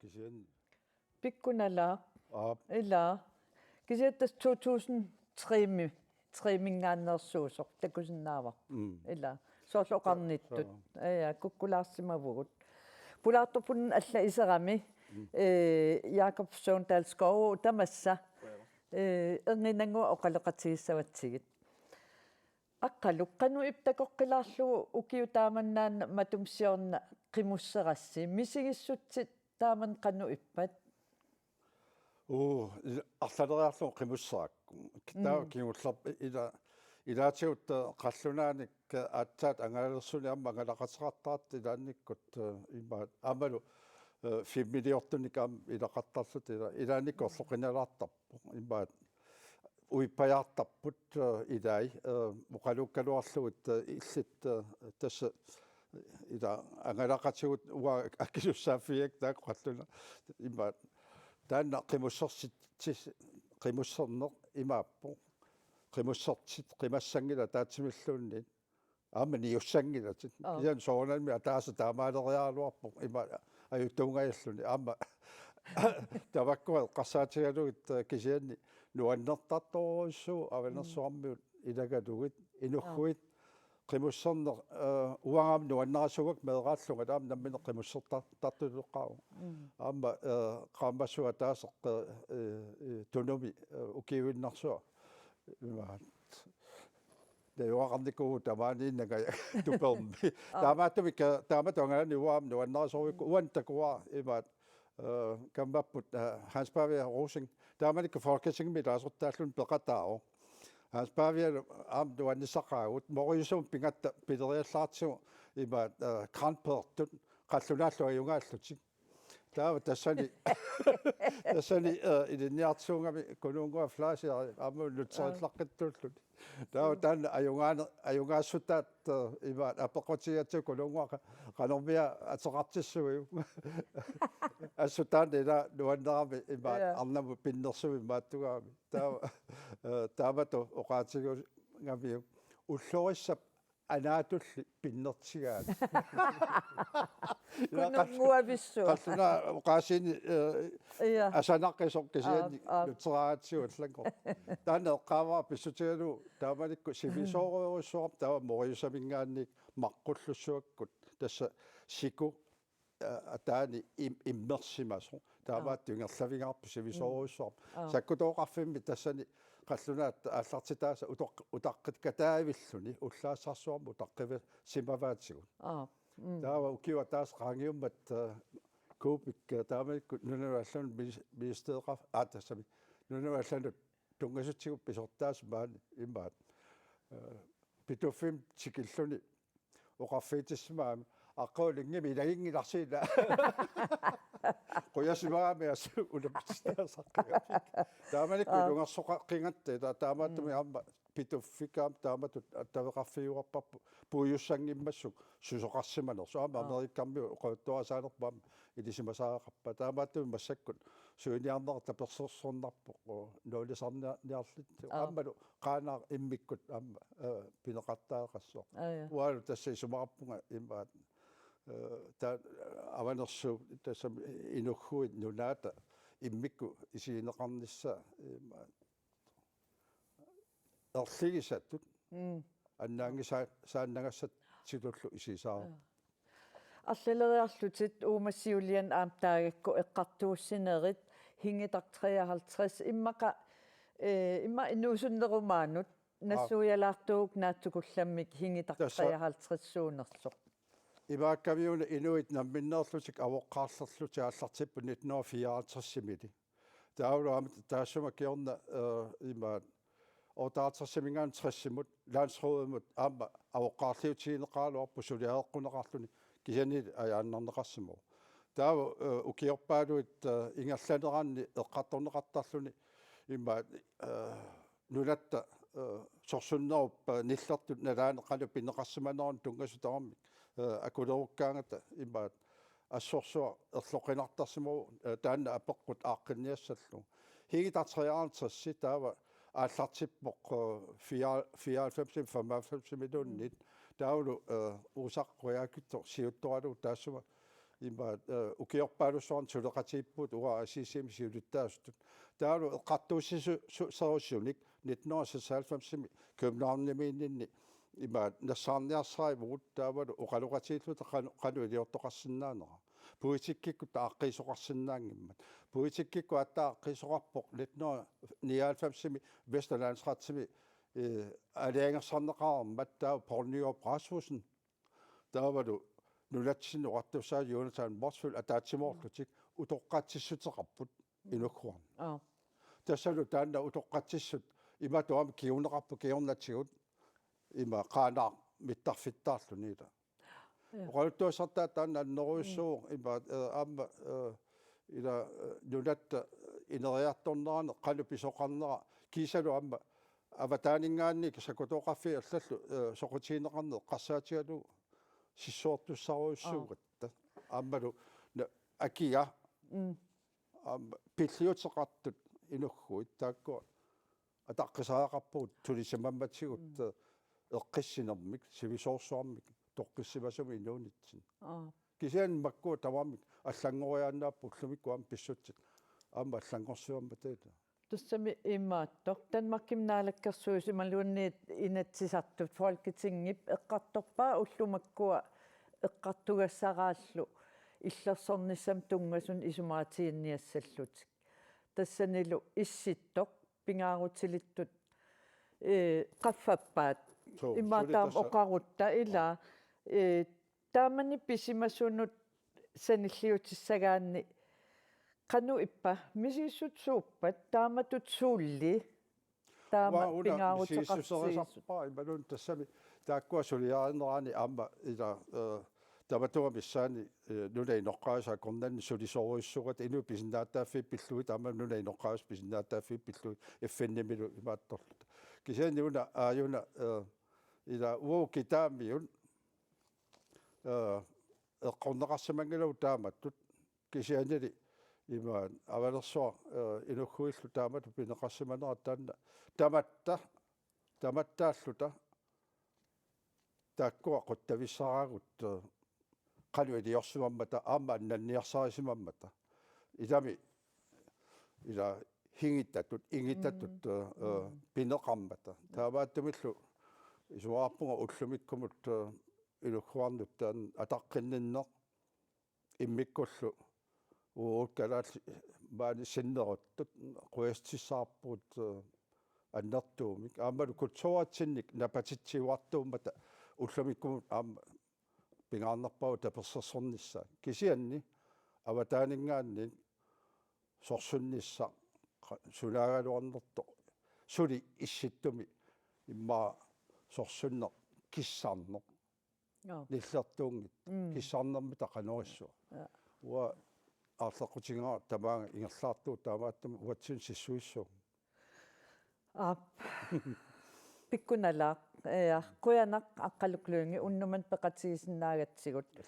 Kisianni Pikkunalaaq. Aap. Ilaa. Kisianni tassa to tusind tre-mi, tre-minngaanneersuusoq takusinnaavarput. Mm. Ilaa. Soorlu oqarnittut. Soo. Ja, kukkulaarsimavugut. Pulaartorpunnik alla iserami. Eh, Jakob Sundal Skov tamassa. Eh, erninnannguaq oqaloqatigissavatsigit. Aqqaluk, qanoq ippa takoqqilaarlugu ukiut taamannaana matuma siorna qimusserassi, misigissutsit taamani qanoq ippat? Uu, il-, arlaleriarlugu qimusserakku. Taava Mm. kingullermik ila-, ilaatigut, eh, qallunaanik, eh, aatsaat angalersunik aamma angalaqateqartartut ilaannikkut, eh, imaat aammalu, eh, filmiliortunik aamma ilaqartarlutik ila-, ilaannikkut orloqinalaartarpoq. Imaat uippajaartarput, eh, ilai, eh, oqaluukkaluarlugit, eh, illit, eh, tassa ila angalaqatigut uanga akisussaaffigaakka taakku qallunaat. Imaat taanna qimussersit-, qimusserneq imaappoq. Qimussertit qimassanngillat ataatsimilluunniit. Aamma niussanngillat. Aap. Kisianni soorunami ataaseq taamaaleriaraluarpoq ima ajutuungajalluni. Aamma tamakkua eqqarsaatigalugit, eh, kisianni nuannertartorujussuuvoq Avanersuarmiut ilagalugit, inughuit, qimusserneq, eh, uanga aamma nuannerasuugakku meeraallunga, taava nammineq qimussertar-, tartutoqaavoq. Mm. Aamma, eh, qaammassua ataaseq, eh, eh, eh, Tunumi, eh, ukiuinnarsuaq. Imaat. Najugaqarnikuuvugut tamaaniinnanga tupermi. Taamaattumik, eh, taamatut angalani uanga aamma nuannarisorujussuuakka, uani takuara imaat, eh, kammapput, eh, Hans Pavia Rosing. Taamanikkut Folketingimi ilaasortaalluni peqataavoq. Hans Pavialu aamma nuannissaqaagut. Moriusumik pigatta pileriallaartigu imaat, eh, grandpørtut qallunaallu ajugaallutik. Taava tassani, tassani, eh, ilinniartisuugami Kunuunnguaq Fleischer aamma nutserilaaqqittuulluni. Taava taanna ajugaane-, ajugaassutaat, eh, imaat apeqqutigigatsigu Kunuunnguaq qa-, qanormia ateqartissuiuk. Assut taanna ila nuannerami imaat, ja, arnamut pinnersumik imaattugaami. Taava, eh, taamatut oqaatigigamiuk ullorissap anaatulli pinnertigaat. Kunuunnguavissuaq. Qallunaat oqaasiini, eh, Ja. Asanaqqisoq kisianni, aap, aap, nutseraatsigu allanngorpoq. Taanna eqqaavara pissutigalugu taamanikkut sivisoorujussuarmik taava Moriusaminngaanniit maqqullussuakkut tassa siku, eh, ataani im-, immersimasoq. Taamaattoq ingerlavigaarput sivisoorujussuarmik. Aap. Sakkutooqarfimmi tassani qallunaat aallartitaasa utoq-, utaqqikataavilluni ullaasarsuarmik utaqqivisimavaatigut. Aap. Mm. Taava ukiup ataaseq qaangiummat, eh, Kuupik, eh, taamanikkut nunanut allanut minis-, ministereqar-, aa, tassami. Nunanut allanut tunngasutsigut pisortaasut maani imaat. Eh, Pituffimmi tikilluni oqarfigitissimagami: Aqqalu, Lyngemi ilaginngilarsi ilaa. Qujasimagami assut unammitsitaasaqqigami. Taamanikkut, aap, ilungersoqaqqigatta ilaa, taamaattumik, mm, aamma Pituffik aamma taamatut attaveqarfigiuarparput puigussanngimmassuk susoqarsimanersoq. Aamma, aap, Amerikkarmiut oqaluttuarisaanerput aamma ilisimasariaqarpaa. Taamaattumik massakkut suiniarneq tapersersornarpoq, oo, nuulisarniarlit. Aap. Aammalu Qaanaaq immikkut aamma, eh, pineqartariaqassaaq. Aa, ja. Uangalu tassa isumaqarpunga imaat, eh, ta-, Avanersuup tassami inughuit nunaata immikkut isigineqarnissaa imaat erligisatut, mm, annaanngisaa-, saannagassatullu isigisarput. Aa. Arlaleriarlutit uuma siuliani aamma taagakku eqqartuussinerit Hingitaq treoghalvtreds, immaqa, eh, immaqa inuusunnerumaanut, aap, nassuialaartuuvoq naatsukullammik Hingitaq, tassa, treoghalvtreds-uunersoq. Imaakkamiuna inuit namminneerlutik avoqqaarlerlutik aallartipput nitten hundrede fireoghalvtreds-imili. Taavalu aamma taassuma kingorna, eh, imaat otteoghalvtreds-iminngaanniit tres-imut, landsrådimut aamma avoqqaarliutigineqaraluarpoq suliareqquneqarluni, kisianni ajaannarneqarsimavoq. Taava, eh, ukiorpaaluit, eh, ingerlaneranni eqqartorneqartarluni imaat, eh, nunatta, eh, sorsunnerup, eh, nillertut nalaani qanoq pineqarsimanersoq tunngasut tamarmik, eh, akulerukkaangata imaat assorsuaq erloqinartarsimavoq, eh, taanna apeqqut aaqqinniassallugu. Hingitaq treoghalvtreds-i taava aallartippoq, eh, fire-, fireoghalvfems-imi femoghalvfems-imiluunniit. Taavalu, eh, Uusaq Qujaukitsoq siuttoralugu taassuma Ima, eh, ukiorpaalussuarni suleqatigiippugut uanga A C C-mi siulittaasutut. Taavalu eqqartuussisu-, su-, serussunik nitten hundrede og seksoghalvfems-imi Københavnimiinninni ima nassaarniarsarivugut taavalu oqaloqatigiilluta qanu-, qanoq iliortoqarsinnaanera. Politikkikkut aaqqiisoqarsinnaanngimmat. Politikkikkut aatsaat aaqqiisoqarpoq nitten hundrede nioghalvfems-imi Vestre Landsretsimi, eh, aalajangersarneqareermat taava Poul Nyrup Rasmussen. Taavalu nunatsinni oqartussaasoq Jonathan Motzfeldt ataatsimoorlutik utoqqatsissuteqarput inugguarni. Aa. Tassalu taanna utoqqatsissut imatut aamma kinguneqarput kingornatigut ima Qaanaaq mittarfittaarluni ila. Ja. Oqaluttuassartaa taanna annerujussuuvoq ima, eh, aamma, eh, ila, eh, nunatta ineriartornerani qanoq pisoqarnera kiisalu aamma avataaninngaanniit sakkutooqarfiit allallu, eh, soqutigineqarneq eqqarsaatigalugu sissuertussarujussuugatta. Aammalu na-, akia. Mm. Aamma pilliuteqartut inugguit taakkua ataqqisariaqarpugut sulisimammatigut, mm, eh, eqqissinermik, sivisoorsuarmik, toqqissimasumik inuunitsinni. Aa. Kisianni makkua tamarmik allanngoriaannaapput ullumikkut aamma pissutsit. Aamma allanngorsimammata ila. Tassami imaattoq. Danmarkimi naalakkersuisut imaluunniit Inatsisartut Folketingip eqqartorpaa ullut makkua eqqartugassaraallu illersornissamut tunngasunik isumaatiginniassallutik. Tassanilu Issittoq pingaarutilittut, eh, qaffappaat. Suu, imaattoq suli tassa oqarutta ila, eh, taamani pisimasunut sanilliutissagaanni qanoq ippa, misissusuuppat taamatut suulli taama uanga una pingaaruteqarsiisut? Misissuserisarpara imaluunniit tassami taakkua suliarinerani aamma ila, eh, tamatuma missaani, eh, nunap inoqqaavisut akornanni sulisorujussuugatta inuit pisinnaatitaaffiit pillugit aamma nunap inoqqaavisut pisinnaatitaaffiit pillugit F N-imilu imaattorluta. Kisianni una aajuna, eh, ila uagut kitaamiut, eh, eqqorneqarsimanngilagut taamatut kisiannili ima avalersuaq, eh, inugguillu taamatut pineqarsimanera taanna tamatta, tamattaalluta taakkua quttavissaraagut, eh, qanoq iliorsimammata aamma annanniarsarisimammata. Ilami ila hingitatut, ingitatut, mm, eh, eh, mm, pineqarmata. Taamaattumillu isumaqarpunga ullumikkumut, eh, inugguarnut taanna ataqqinninneq immikkullu uagut kalaallit maani sinneruttut qujassutissavarput, eh, annertuumik. Aammalu kulturitsinnik napatitsiuartuummata ullumikkumut aamma pingaarnerpaavoq tapersersornissaa. Kisianni avataaninngaanniit sorsunnissaq qa-, sunaagaluarnersoq suli Issittumi immaqa sorsunneq kissarneq. Joo. Nillertuunngitsoq. Mm. Kissarnermita qanorissuaq. Ja. Uanga aarleqqutigaara tamaanga ingerlaartugut taamaattumik uatsinnut sissuissuunga. Aap. Pikkunalaaq. Ja, qujanaq Aqqaluk Lynge, unnummut peqatigisinnaagatsigut.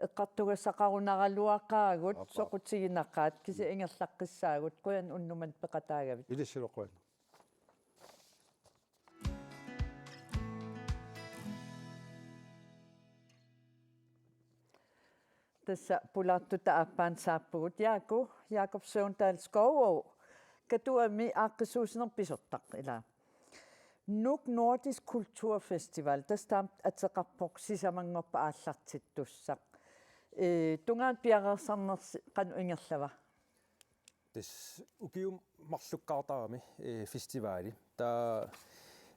Eqqartugassaqarunaraluaqaagut, aap, aap, soqutiginaqaat, kisianni ingerlaqqissaagut, qujanaq unnummut peqataagavit. Ilissilu qujanaq. Tassa pulaartuta aappaanut saappugut. Jaaku, Jaaku Søvndal Skovgaard, Katuami aaqqissuussineq pisortaq ilaa. Nuuk Nordisk Kulturfestival, tassa taama ateqarpoq sisamanngorpat aallartittussaq. Ee, tungaanut piareersarnersi qanoq ingerlava? Tassa ukiut marlukkaartarami, eh, festivali. Taava,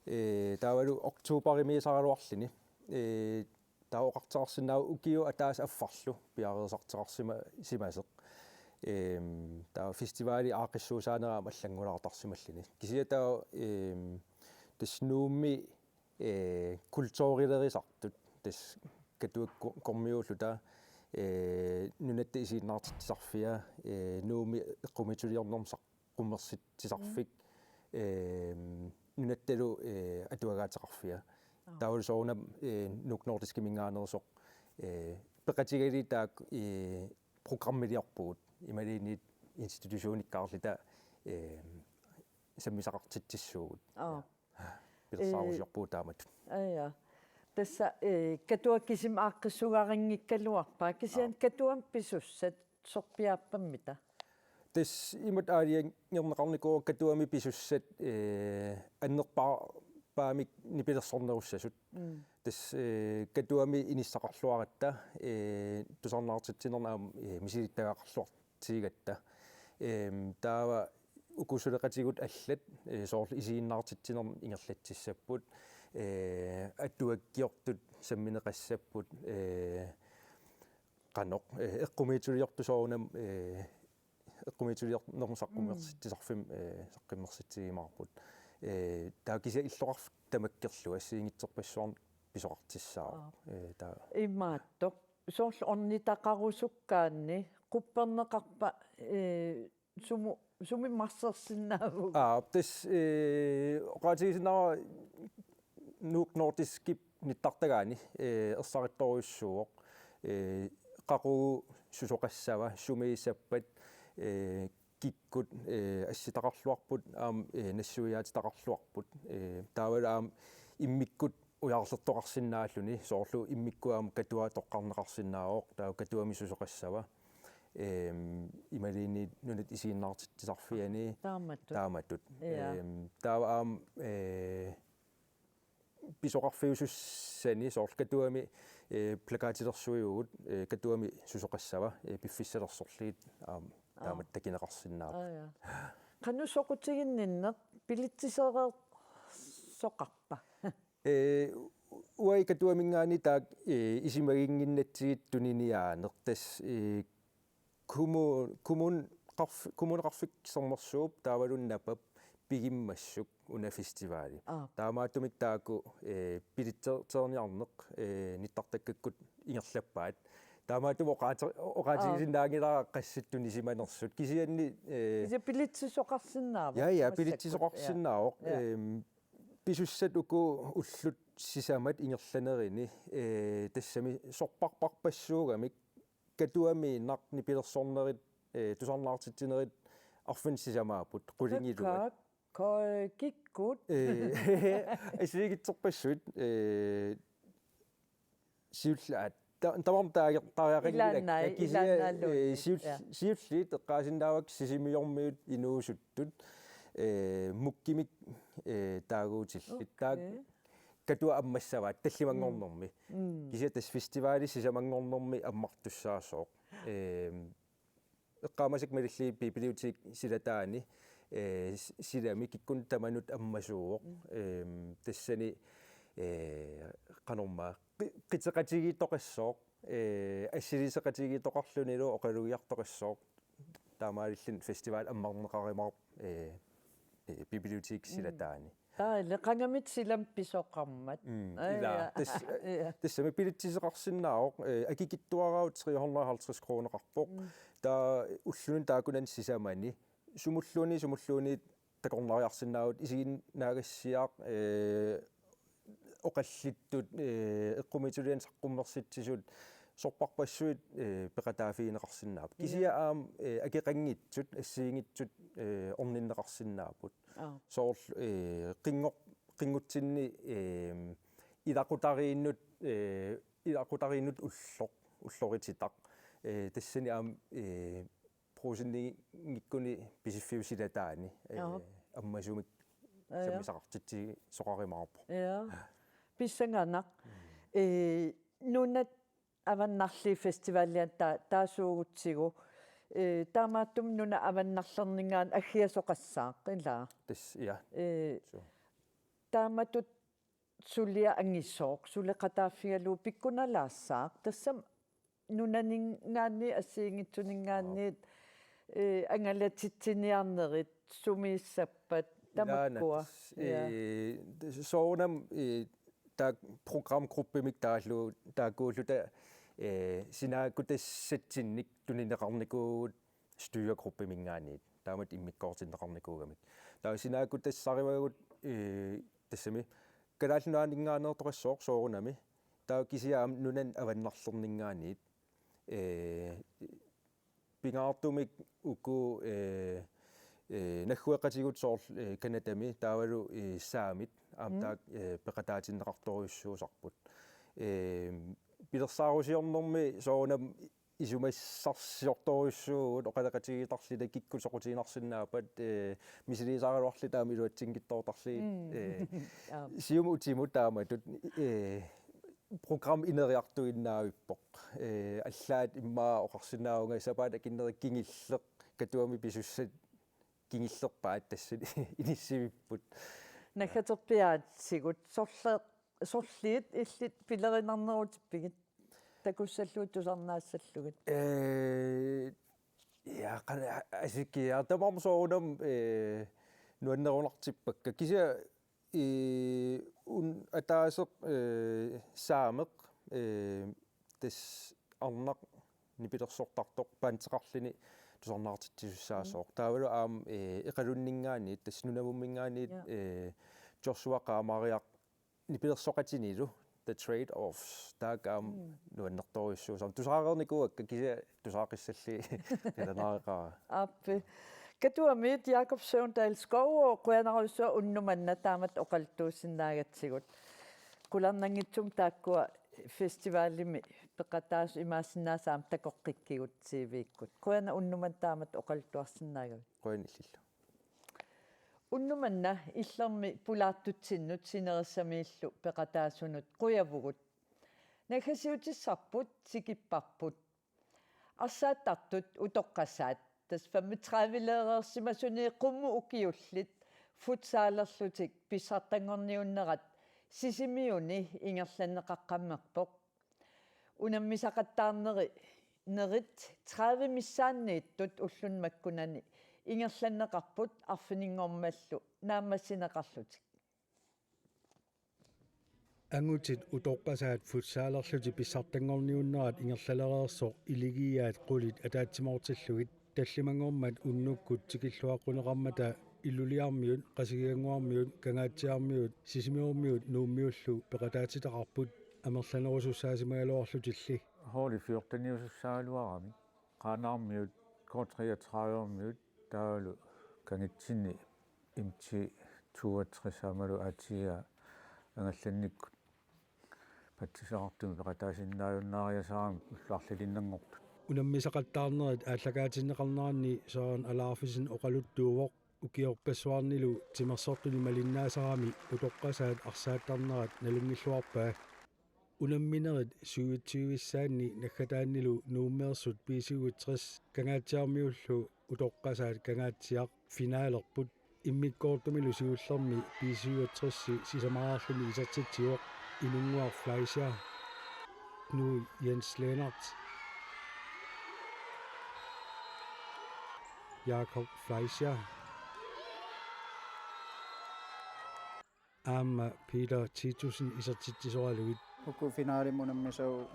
eh, taavalu oktoberimiisaraluarluni. Eh, taava oqartoqarsinnaavoq ukiut ataaseq affarlu piareersartoqarsima-, simasoq. Ehm, taava festivali aaqqissuussaanera aamma allanngulaartarsimalluni. Kisianni taava, ehm, tassa Nuummi eh, kulturilerisartut, tassa Katuakkormiulluta, eh, Nunatta Isiginnaartitsisarfia, eh, Nuummi Eqqumiitsuliornermut Saqqummersitsisarfik, mm, eh, nunattalu, eh, atuagaateqarfia. Aa. Taavalu soorunami, eh, Nuuk Nordiskiminngaanneersoq, eh, peqatigalugit taakku, eh, programmiliorpugut, imaluunniit institutionikkaarluta, eh, sammisaqartitsissuugut. Aa. Pilersaarusiorpugut taamatut. Ee, ja. Tassa, eh, Katuaq kisimi aaqqissugarinngikkaluarpaa, kisianni Aap. Katuami pisussat sorpiaappammita? Tassa imatut aalajangerneqarnikuuara Katuami pisussat, eh, annerpaamik nipilersornerussasut. Mm. Tassa, eh, Katuami inissaqarluaratta, eh, tusarnaartitsinermi aamma, eh, misilittagaqarluartigigatta. Ehm, taava uku suleqatigut allat, eh, soorlu isiginnaartitsinermi ingerlatsissapput, eh, atuakkiortut sammineqassapput, eh, qanoq, eh, eqqumiitsuliortut soorunami, eh, eqqumiitsuliornermut saqqummersitsisarfimmi, eh, saqqummersitsigiumaarput. Eh, taava kisianni illoqarfik tamakkerlugu assigiinngitsorpassuarnik pisoqartussaavoq. Aap. Eh, taava. Imaattoq. Soorlu ornitaqarusukkaanni qupperneqarpa, eh, sumu-, sumi marsersinnaavugut? Aap, tassa, eh, oqaatigisinnaavara Nuuk Nordiskip nittartagaani, eh, ersarittorujussuuvoq. Eh, qaqugu susoqassava, sumiissappat, eh, kikkut, eh, assitaqarluarput, aamma, eh, nassuiaatitaqarluarput. Eh, taavalu aamma immikkut ujarlertoqarsinnaalluni, soorlu immikkut aamma Katuaq toqqarneqarsinnaavoq, taava Katuami susoqassava. Ehm, imaluunniit Nunatta Isiginnaartitsisarfiani. Taamatut. Taamatut. Ja. Ehm, taava aamma, eh, pisoqarfiusussani soorlu Katuami, eh, plakatilersuivugut, eh, Katuami susoqassava, eh, piffissalersorlugit aamma Aap. Taamatut takuneqarsinnaapput. Aa, ja. Qanoq soqutiginninneq, bilitsisereersoqarpa? Eh, uagut Katuaminngaanniit taakku, eh, isumaginnginnatsigit tuniniaaneq, tassa, eh, kommu-, kommun-, qarf-, Kommuneqarfik Sermersuup taavalu Napap pigimmassuk una festivali. Aap. Taamaattumik taakku, eh, bilitseerniarneq, eh, nittartakkakkut ingerlappaat. Taamaattumik oqaati-, oqaatigisinnaanngilara qassit tunisimanersut. Kisianni, eh, Kisianni bilitsisoqarsinnaava? Ja, ja, massakkut. Bilitsisoqarsinnaavoq. Ja. Ehm, pisussat uku ullut sisamat ingerlanerini, eh, tassami sorparparpassuugamik Katuamiinnaq nipilersornerit, eh, tusarnaartitsinerit arfineq-sisamaapput, qulingiluat. Kakkaak, koi, kikkut. Eh, assigiinngitsorpassuit, eh, siullaat. Ta-, tamarmik taager-, taariaqanngilakka. Ilaannai, kisianni, ilaannaalluunniit. Eh, siul-, Ja. Siulliit eqqaasinnaavakka Sisimiormiut inuusuttut, eh, Mukkimik, eh, taaguutillit. Okay. Taakku Katuaq ammassavaat tallimanngornermi. Mm. Mm. Kisianni tassa festivali sisamanngornermi ammartussaasoq. Ehm, eqqaamasakka malillugit bibliotek silataani, eh, s-, silami kikkunnut tamanut ammasuuvoq. Mm. Ehm, tassani, eh, qanormaa, qi-, qiteqatigiittoqassooq, eh, assiliseqatigiittoqarlunilu oqalugiartoqassooq. Taamaalilluni festival ammarneqarumaarpoq, eh, eh, bibliotek Mm. Silataani. Taava qangamit silamik pisoqarmat. Mm, Aa, ilaa. Ja. Tassa, Ja. Tassami bilitsisoqarsinnaavoq, eh, akikitsuaraavoq tre hundrede og halvtreds kroneqarpoq. Mm. Taava ulluni taakkunani sisamani. Sumulluunniit, sumulluunniit takornariarsinnaavugut isiginnaagassiaq, eh, oqallittut, eh, eqqumiitsuliani saqqummersitsisut, sorparpassuit, eh, peqataaffigineqarsinnaapput. Ja. Kisianni aamma, eh, akeqanngitsut, assigiinngitsut, eh, orninneqarsinnaapput. Aap. Soorlu, eh, qinngor-, qinngutsinni, eh, ilaqutariinnut, eh, ilaqutariinnut ulloq, ullorititaq. Eh, tassani aamma, eh, Brugsenimiikkuni Pisiffiup silataani, eh, Aap. Ammasumik Ja, ja. Sammisaqartitsisoqarumaarpoq. Ja. Pissanganaq. Mm. Eh, nunat avannarliit festivalianut ta-, taasuugutsigu, eh, taamaattumik nunat avannarlerninngaanniit aggiasoqassaaq, ilaa? Tassa, ja. Eh, Suu. Taamatut suliaq angisooq, suleqataaffigalugu pikkunalaassaaq, tassami nunaninngaanniit assigiinngitsuninngaanniit, eh, angalatitsiniarnerit, sumiissappat, tamakkua. Ilaana, tassa, Ja. Eh, soorunami, eh, taakku programgruppemik taallu-, taakkuulluta, eh, sinaakkutassatsinnit tunineqarnikuuvugut styregruppeminngaanniit. Taamatut immikkoortinneqarnikuugamik. Taava sinaakkutassarivagut, eh, tassami Kalaallit Nunaanninngaanneersoq soorunami. Taava kisianni aamma nunanut avannarlerninngaanniit, eh, pingaartumik uku, eh, eh, naggueqatigut soorlu, eh, Canadami taavalu, eh, Saamit aamma taakku, eh, peqataatinneqartorujussuusarput. Eh, pilersaarusiornermi soorunami isumassarsiortorujussuuvugut oqaloqatigiittarluta kikkut soqutiginarsinnaappat, eh, misiliisaraluarluta aamma iluatsinngitsoortarlugit, eh, siumut utimut taamatut, eh, program ineriartuinnaavippoq. Eh, allaat immaqa oqarsinnaavunga sapaatip akunneri kingulleq Katuami pisussat kingullerpaat tassani inissivipput. Naggaterpiaatigut sorle-, sorliit illit pilerinarnerutippigit? Takussallugu tusarnaassallugit. Eh, ja, qan-, a-, asiki, ja, tamarmik soorunami, eh, nuannerunartippakka. Kisianni, eh, un-, ataaseq, eh, Saameq, eh, tassa arnaq nipilersortartoq bandeqarluni tusarnaartitsisussaasoq. Taavalu aamma, eh, Iqalunninngaanniit, tassa Nunavumminngaanniit, ja, eh, Joshua Qaamariaq nipilersoqatinilu, The Trade-Offs, taakku aamma nuannertorujussuusarmata. Tusaareernikuuakka kisianni tusaaqissallugit qilanaariaqarpara. Aappi. Katuamiit Jakob Søvndal Skou, qujanarujussuaq unnuk manna taamatut oqaluttuussinnaagatsigut. Qularnanngitsumik taakkua festivalimi peqataasut imaassinnaasut aamma takoqqikkigut T V-kkut. Qujanaq unnuk manna taamatut oqaluttuarsinnaagavit. Qujanaq illillu. Unnuk manna Illermi pulaartutsinnut sinerissamiillu peqataasunut qujavugut. Naggasiutissarput tikipparput. Arsaattartut utoqqasaat, tassa femogtredive-leereersimasuni qummut ukiullit futsalerlutik pissartanngorniunnerat Sisimiuni ingerlanneqaqqammerpoq. Unammisaqattaarneri-, nerit tredive missaanniittut ulluni makkunani ingerlanneqarput arfininngormallu naammassineqarlutik. Angutit utoqqasaat futsalerlutik pissartanngorniunnerat ingerlalereersoq Iligiiaat qulit ataatsimoortillugit tallimanngormat unnukkut tikilluaqquneqarmata Ilulissarmiut, Qasigiannguarmiut, Kangaatsiarmiut, Sisimiormiut Nuummiullu peqataatitaqarput amerlanerusussaasimagaluarlutilli. Holdi fjorteniusussaagaluaramik. Qaanaarmiut, K treogtredive-miut, taavalu kangitsinni M T toogtres aammalu A T A angallannikkut patsisaqartumik peqataasinnaajunnaariasaramik ullut arlalinnanngortut. Unammisaqattaarnerit aallakaatinneqarneranni Søren Alaufesen oqaluttuuvoq ukiorpassuarnilu timersortunik malinnaasarami utoqqasaat arsaattarnerat nalunngilluarpaa. Unamminerit syvogtyvissaanni naggataannilu Nuummeersut B syvogtres Kangaatsiarmiullu utoqqasaat Kangaatsiaq finalerput. Immikkoortumilu siullermi B syvogtres sisamaraarluni isertitsivoq Inunnguaq Fleischer, Knud Jens Lennert, Jakob Fleischer aamma Peter Titussen isertitsisoralugit. Uku finalimut unammisavut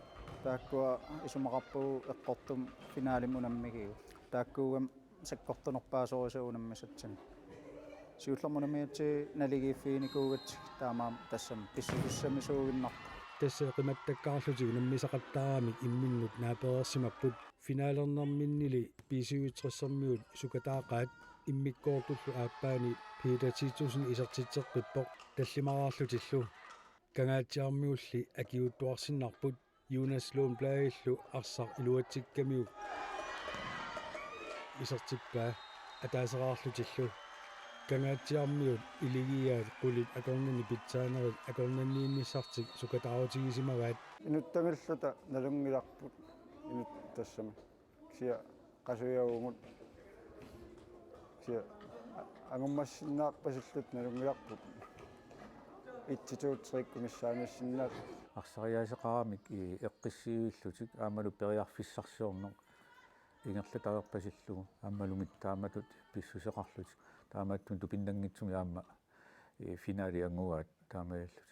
taakkua isumaqarpugut eqqortumik finalimut unammigigut. Taakkuugamik sakkortunerpaasorisavut unammisatsinnik. Siullermik unammigatsigit naligiiffiginikuugatsigit taamaammat tassami pissusissamisuuginnarpoq. Tassa qimattakkaarlutik unammisaqattaaramik imminnut naapereersimapput. Finalernerminnili B syvogtres-ermiut sukataaqaat immikkoortullu aappaani Peter Titussen isertitseqqippoq tallimaraarlutillu. Kangaatsiarmiulli akiuuttuarsinnarput Jonas Lundbladillu arsaq iluatsikkamiuk isertippaa ataaseraarlutillu. Kangaatsiarmiut Iligiiaat qulit akornanni pitsaanerit akornanniinnissartik sukataarutigisimavaat. Inuttanngilluta nalunngilarput inut tassami. Kisianni qasujavugut. Kisianni a-, angummassinnaarpasilluta nalunngilarput. Et, to, tre-kkut missaaniissinnaallugit. Arsariaaseqaramik i-, eqqissivillutik aammalu periarfissarsiorneq ingerlatereerpasillugu aammalu mittaamatut pissuseqarlutik. Taamaattumik tupinnanngitsumik aamma, eh, finali angugaat taamaalillutik.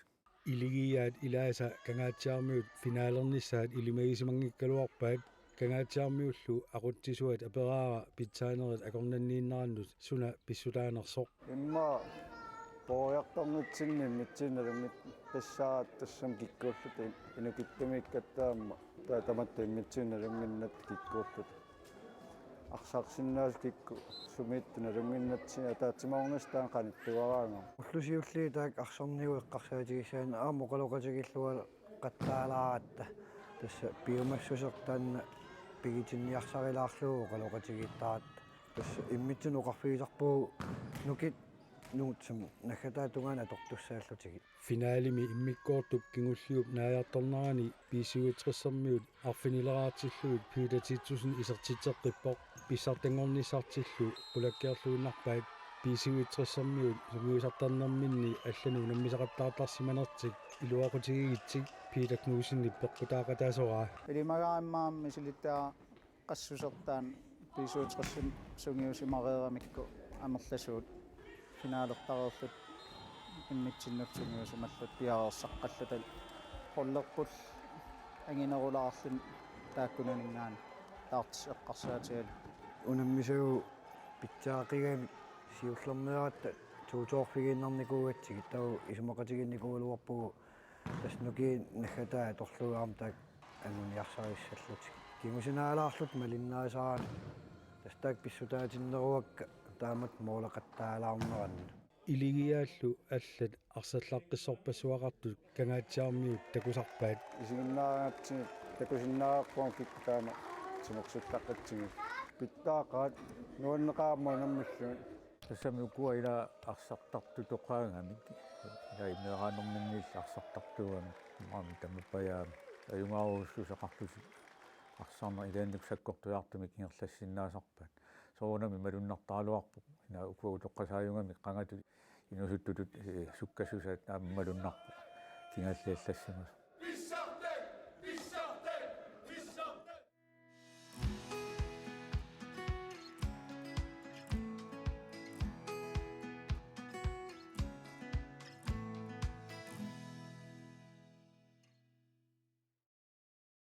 Iligiiaat ilaasa Kangaatsiarmiut finalernissaat ilimagisimanngikkaluarpaat. Kangaatsiarmiullu aqutsisuat aperaara pitsaanerit akornanniinnerannut suna pissutaanersoq. Immaqa pooriartornitsinni immitsinnut nalunngissaat tassami kikkuulluta in-, inukittamiikkatta aamma. Taava tamatta immitsinnut nalunnginnatta kikkuulluta. Arsarsinnaasoq kikkut sumiittut nalunnginnatsinni ataatsimoornissaq taanna qanittuaraangami. Ullut siulliit taakku arsarnigut eqqarsaatigissaanni aamma oqaloqatigiilluaqqattaalaaratta. Tassa piumassuseq taanna pigitinniarsarilaarlugu oqaloqatigiittaratta. Tassa immitsinnut oqarfigisarpugut nukit nungutsumik naggataata tungaanut atortussaallutigit. Finalemi immikkoortup kingulliup naajartornerani B syvogtressermiut arfinileraartillugit Peter Titussen isertitseqqippoq, pissartanngornissartillu qulakkeerluinnarpaat. B syvogtressermiut sungiusartarnerminni allanut unammisaqattaartarsimanertik iluaqutigigitsik Peter Knudsenip peqqutaaqataasoraa. Ilimagaara immaqa misilittagaraqassusertaa B syvogtressermik sungiusimareeramikku amerlasuut finalertareerlutik immitsinnut sungiusimallutik piareersaqqalluta. Holderput anginerulaarluni taakkunaninngaanniit darts eqqarsaatigalugu. Unammisagut pitsaaqigamik siullermeeratta tuutoorfigiinnarnikuugatsigit taava isumaqatigiinnikuugaluarpugut tassa nukiit naggataata atorlugit aamma taakku anguniarsarissallutik. Kingusinaalaarlutik malinnaasaraanni tassa taakku pissutaatinneruakka taamatut mooleqattaalaarneranni. Iligiaallu allat arsallaqqissorpassuaqartut Kangaatsiarmiut takusarpaat. Isiginnaaraangatsigit takusinnaavarput kikkut taama timorsullaqqitsigit. Pitsaaqaat nuanneqaaq aamma unammillugit. Tassami ukua ila arsartartutoqaagamik, ila imeeraanerminniillu arsartartuugamik, maani tamapajaami ajugaarusulluseqarlutik arsarneq ilaannikkut sakkortujaartumik ingerlassinnaasarpaat. Soorunami malunnartaraluarpoq, ila ukua utoqqasaajugamik qangatut inuusuttutut, eh, sukkassusaat aamma malunnarpoq kingaalliallassimasoq.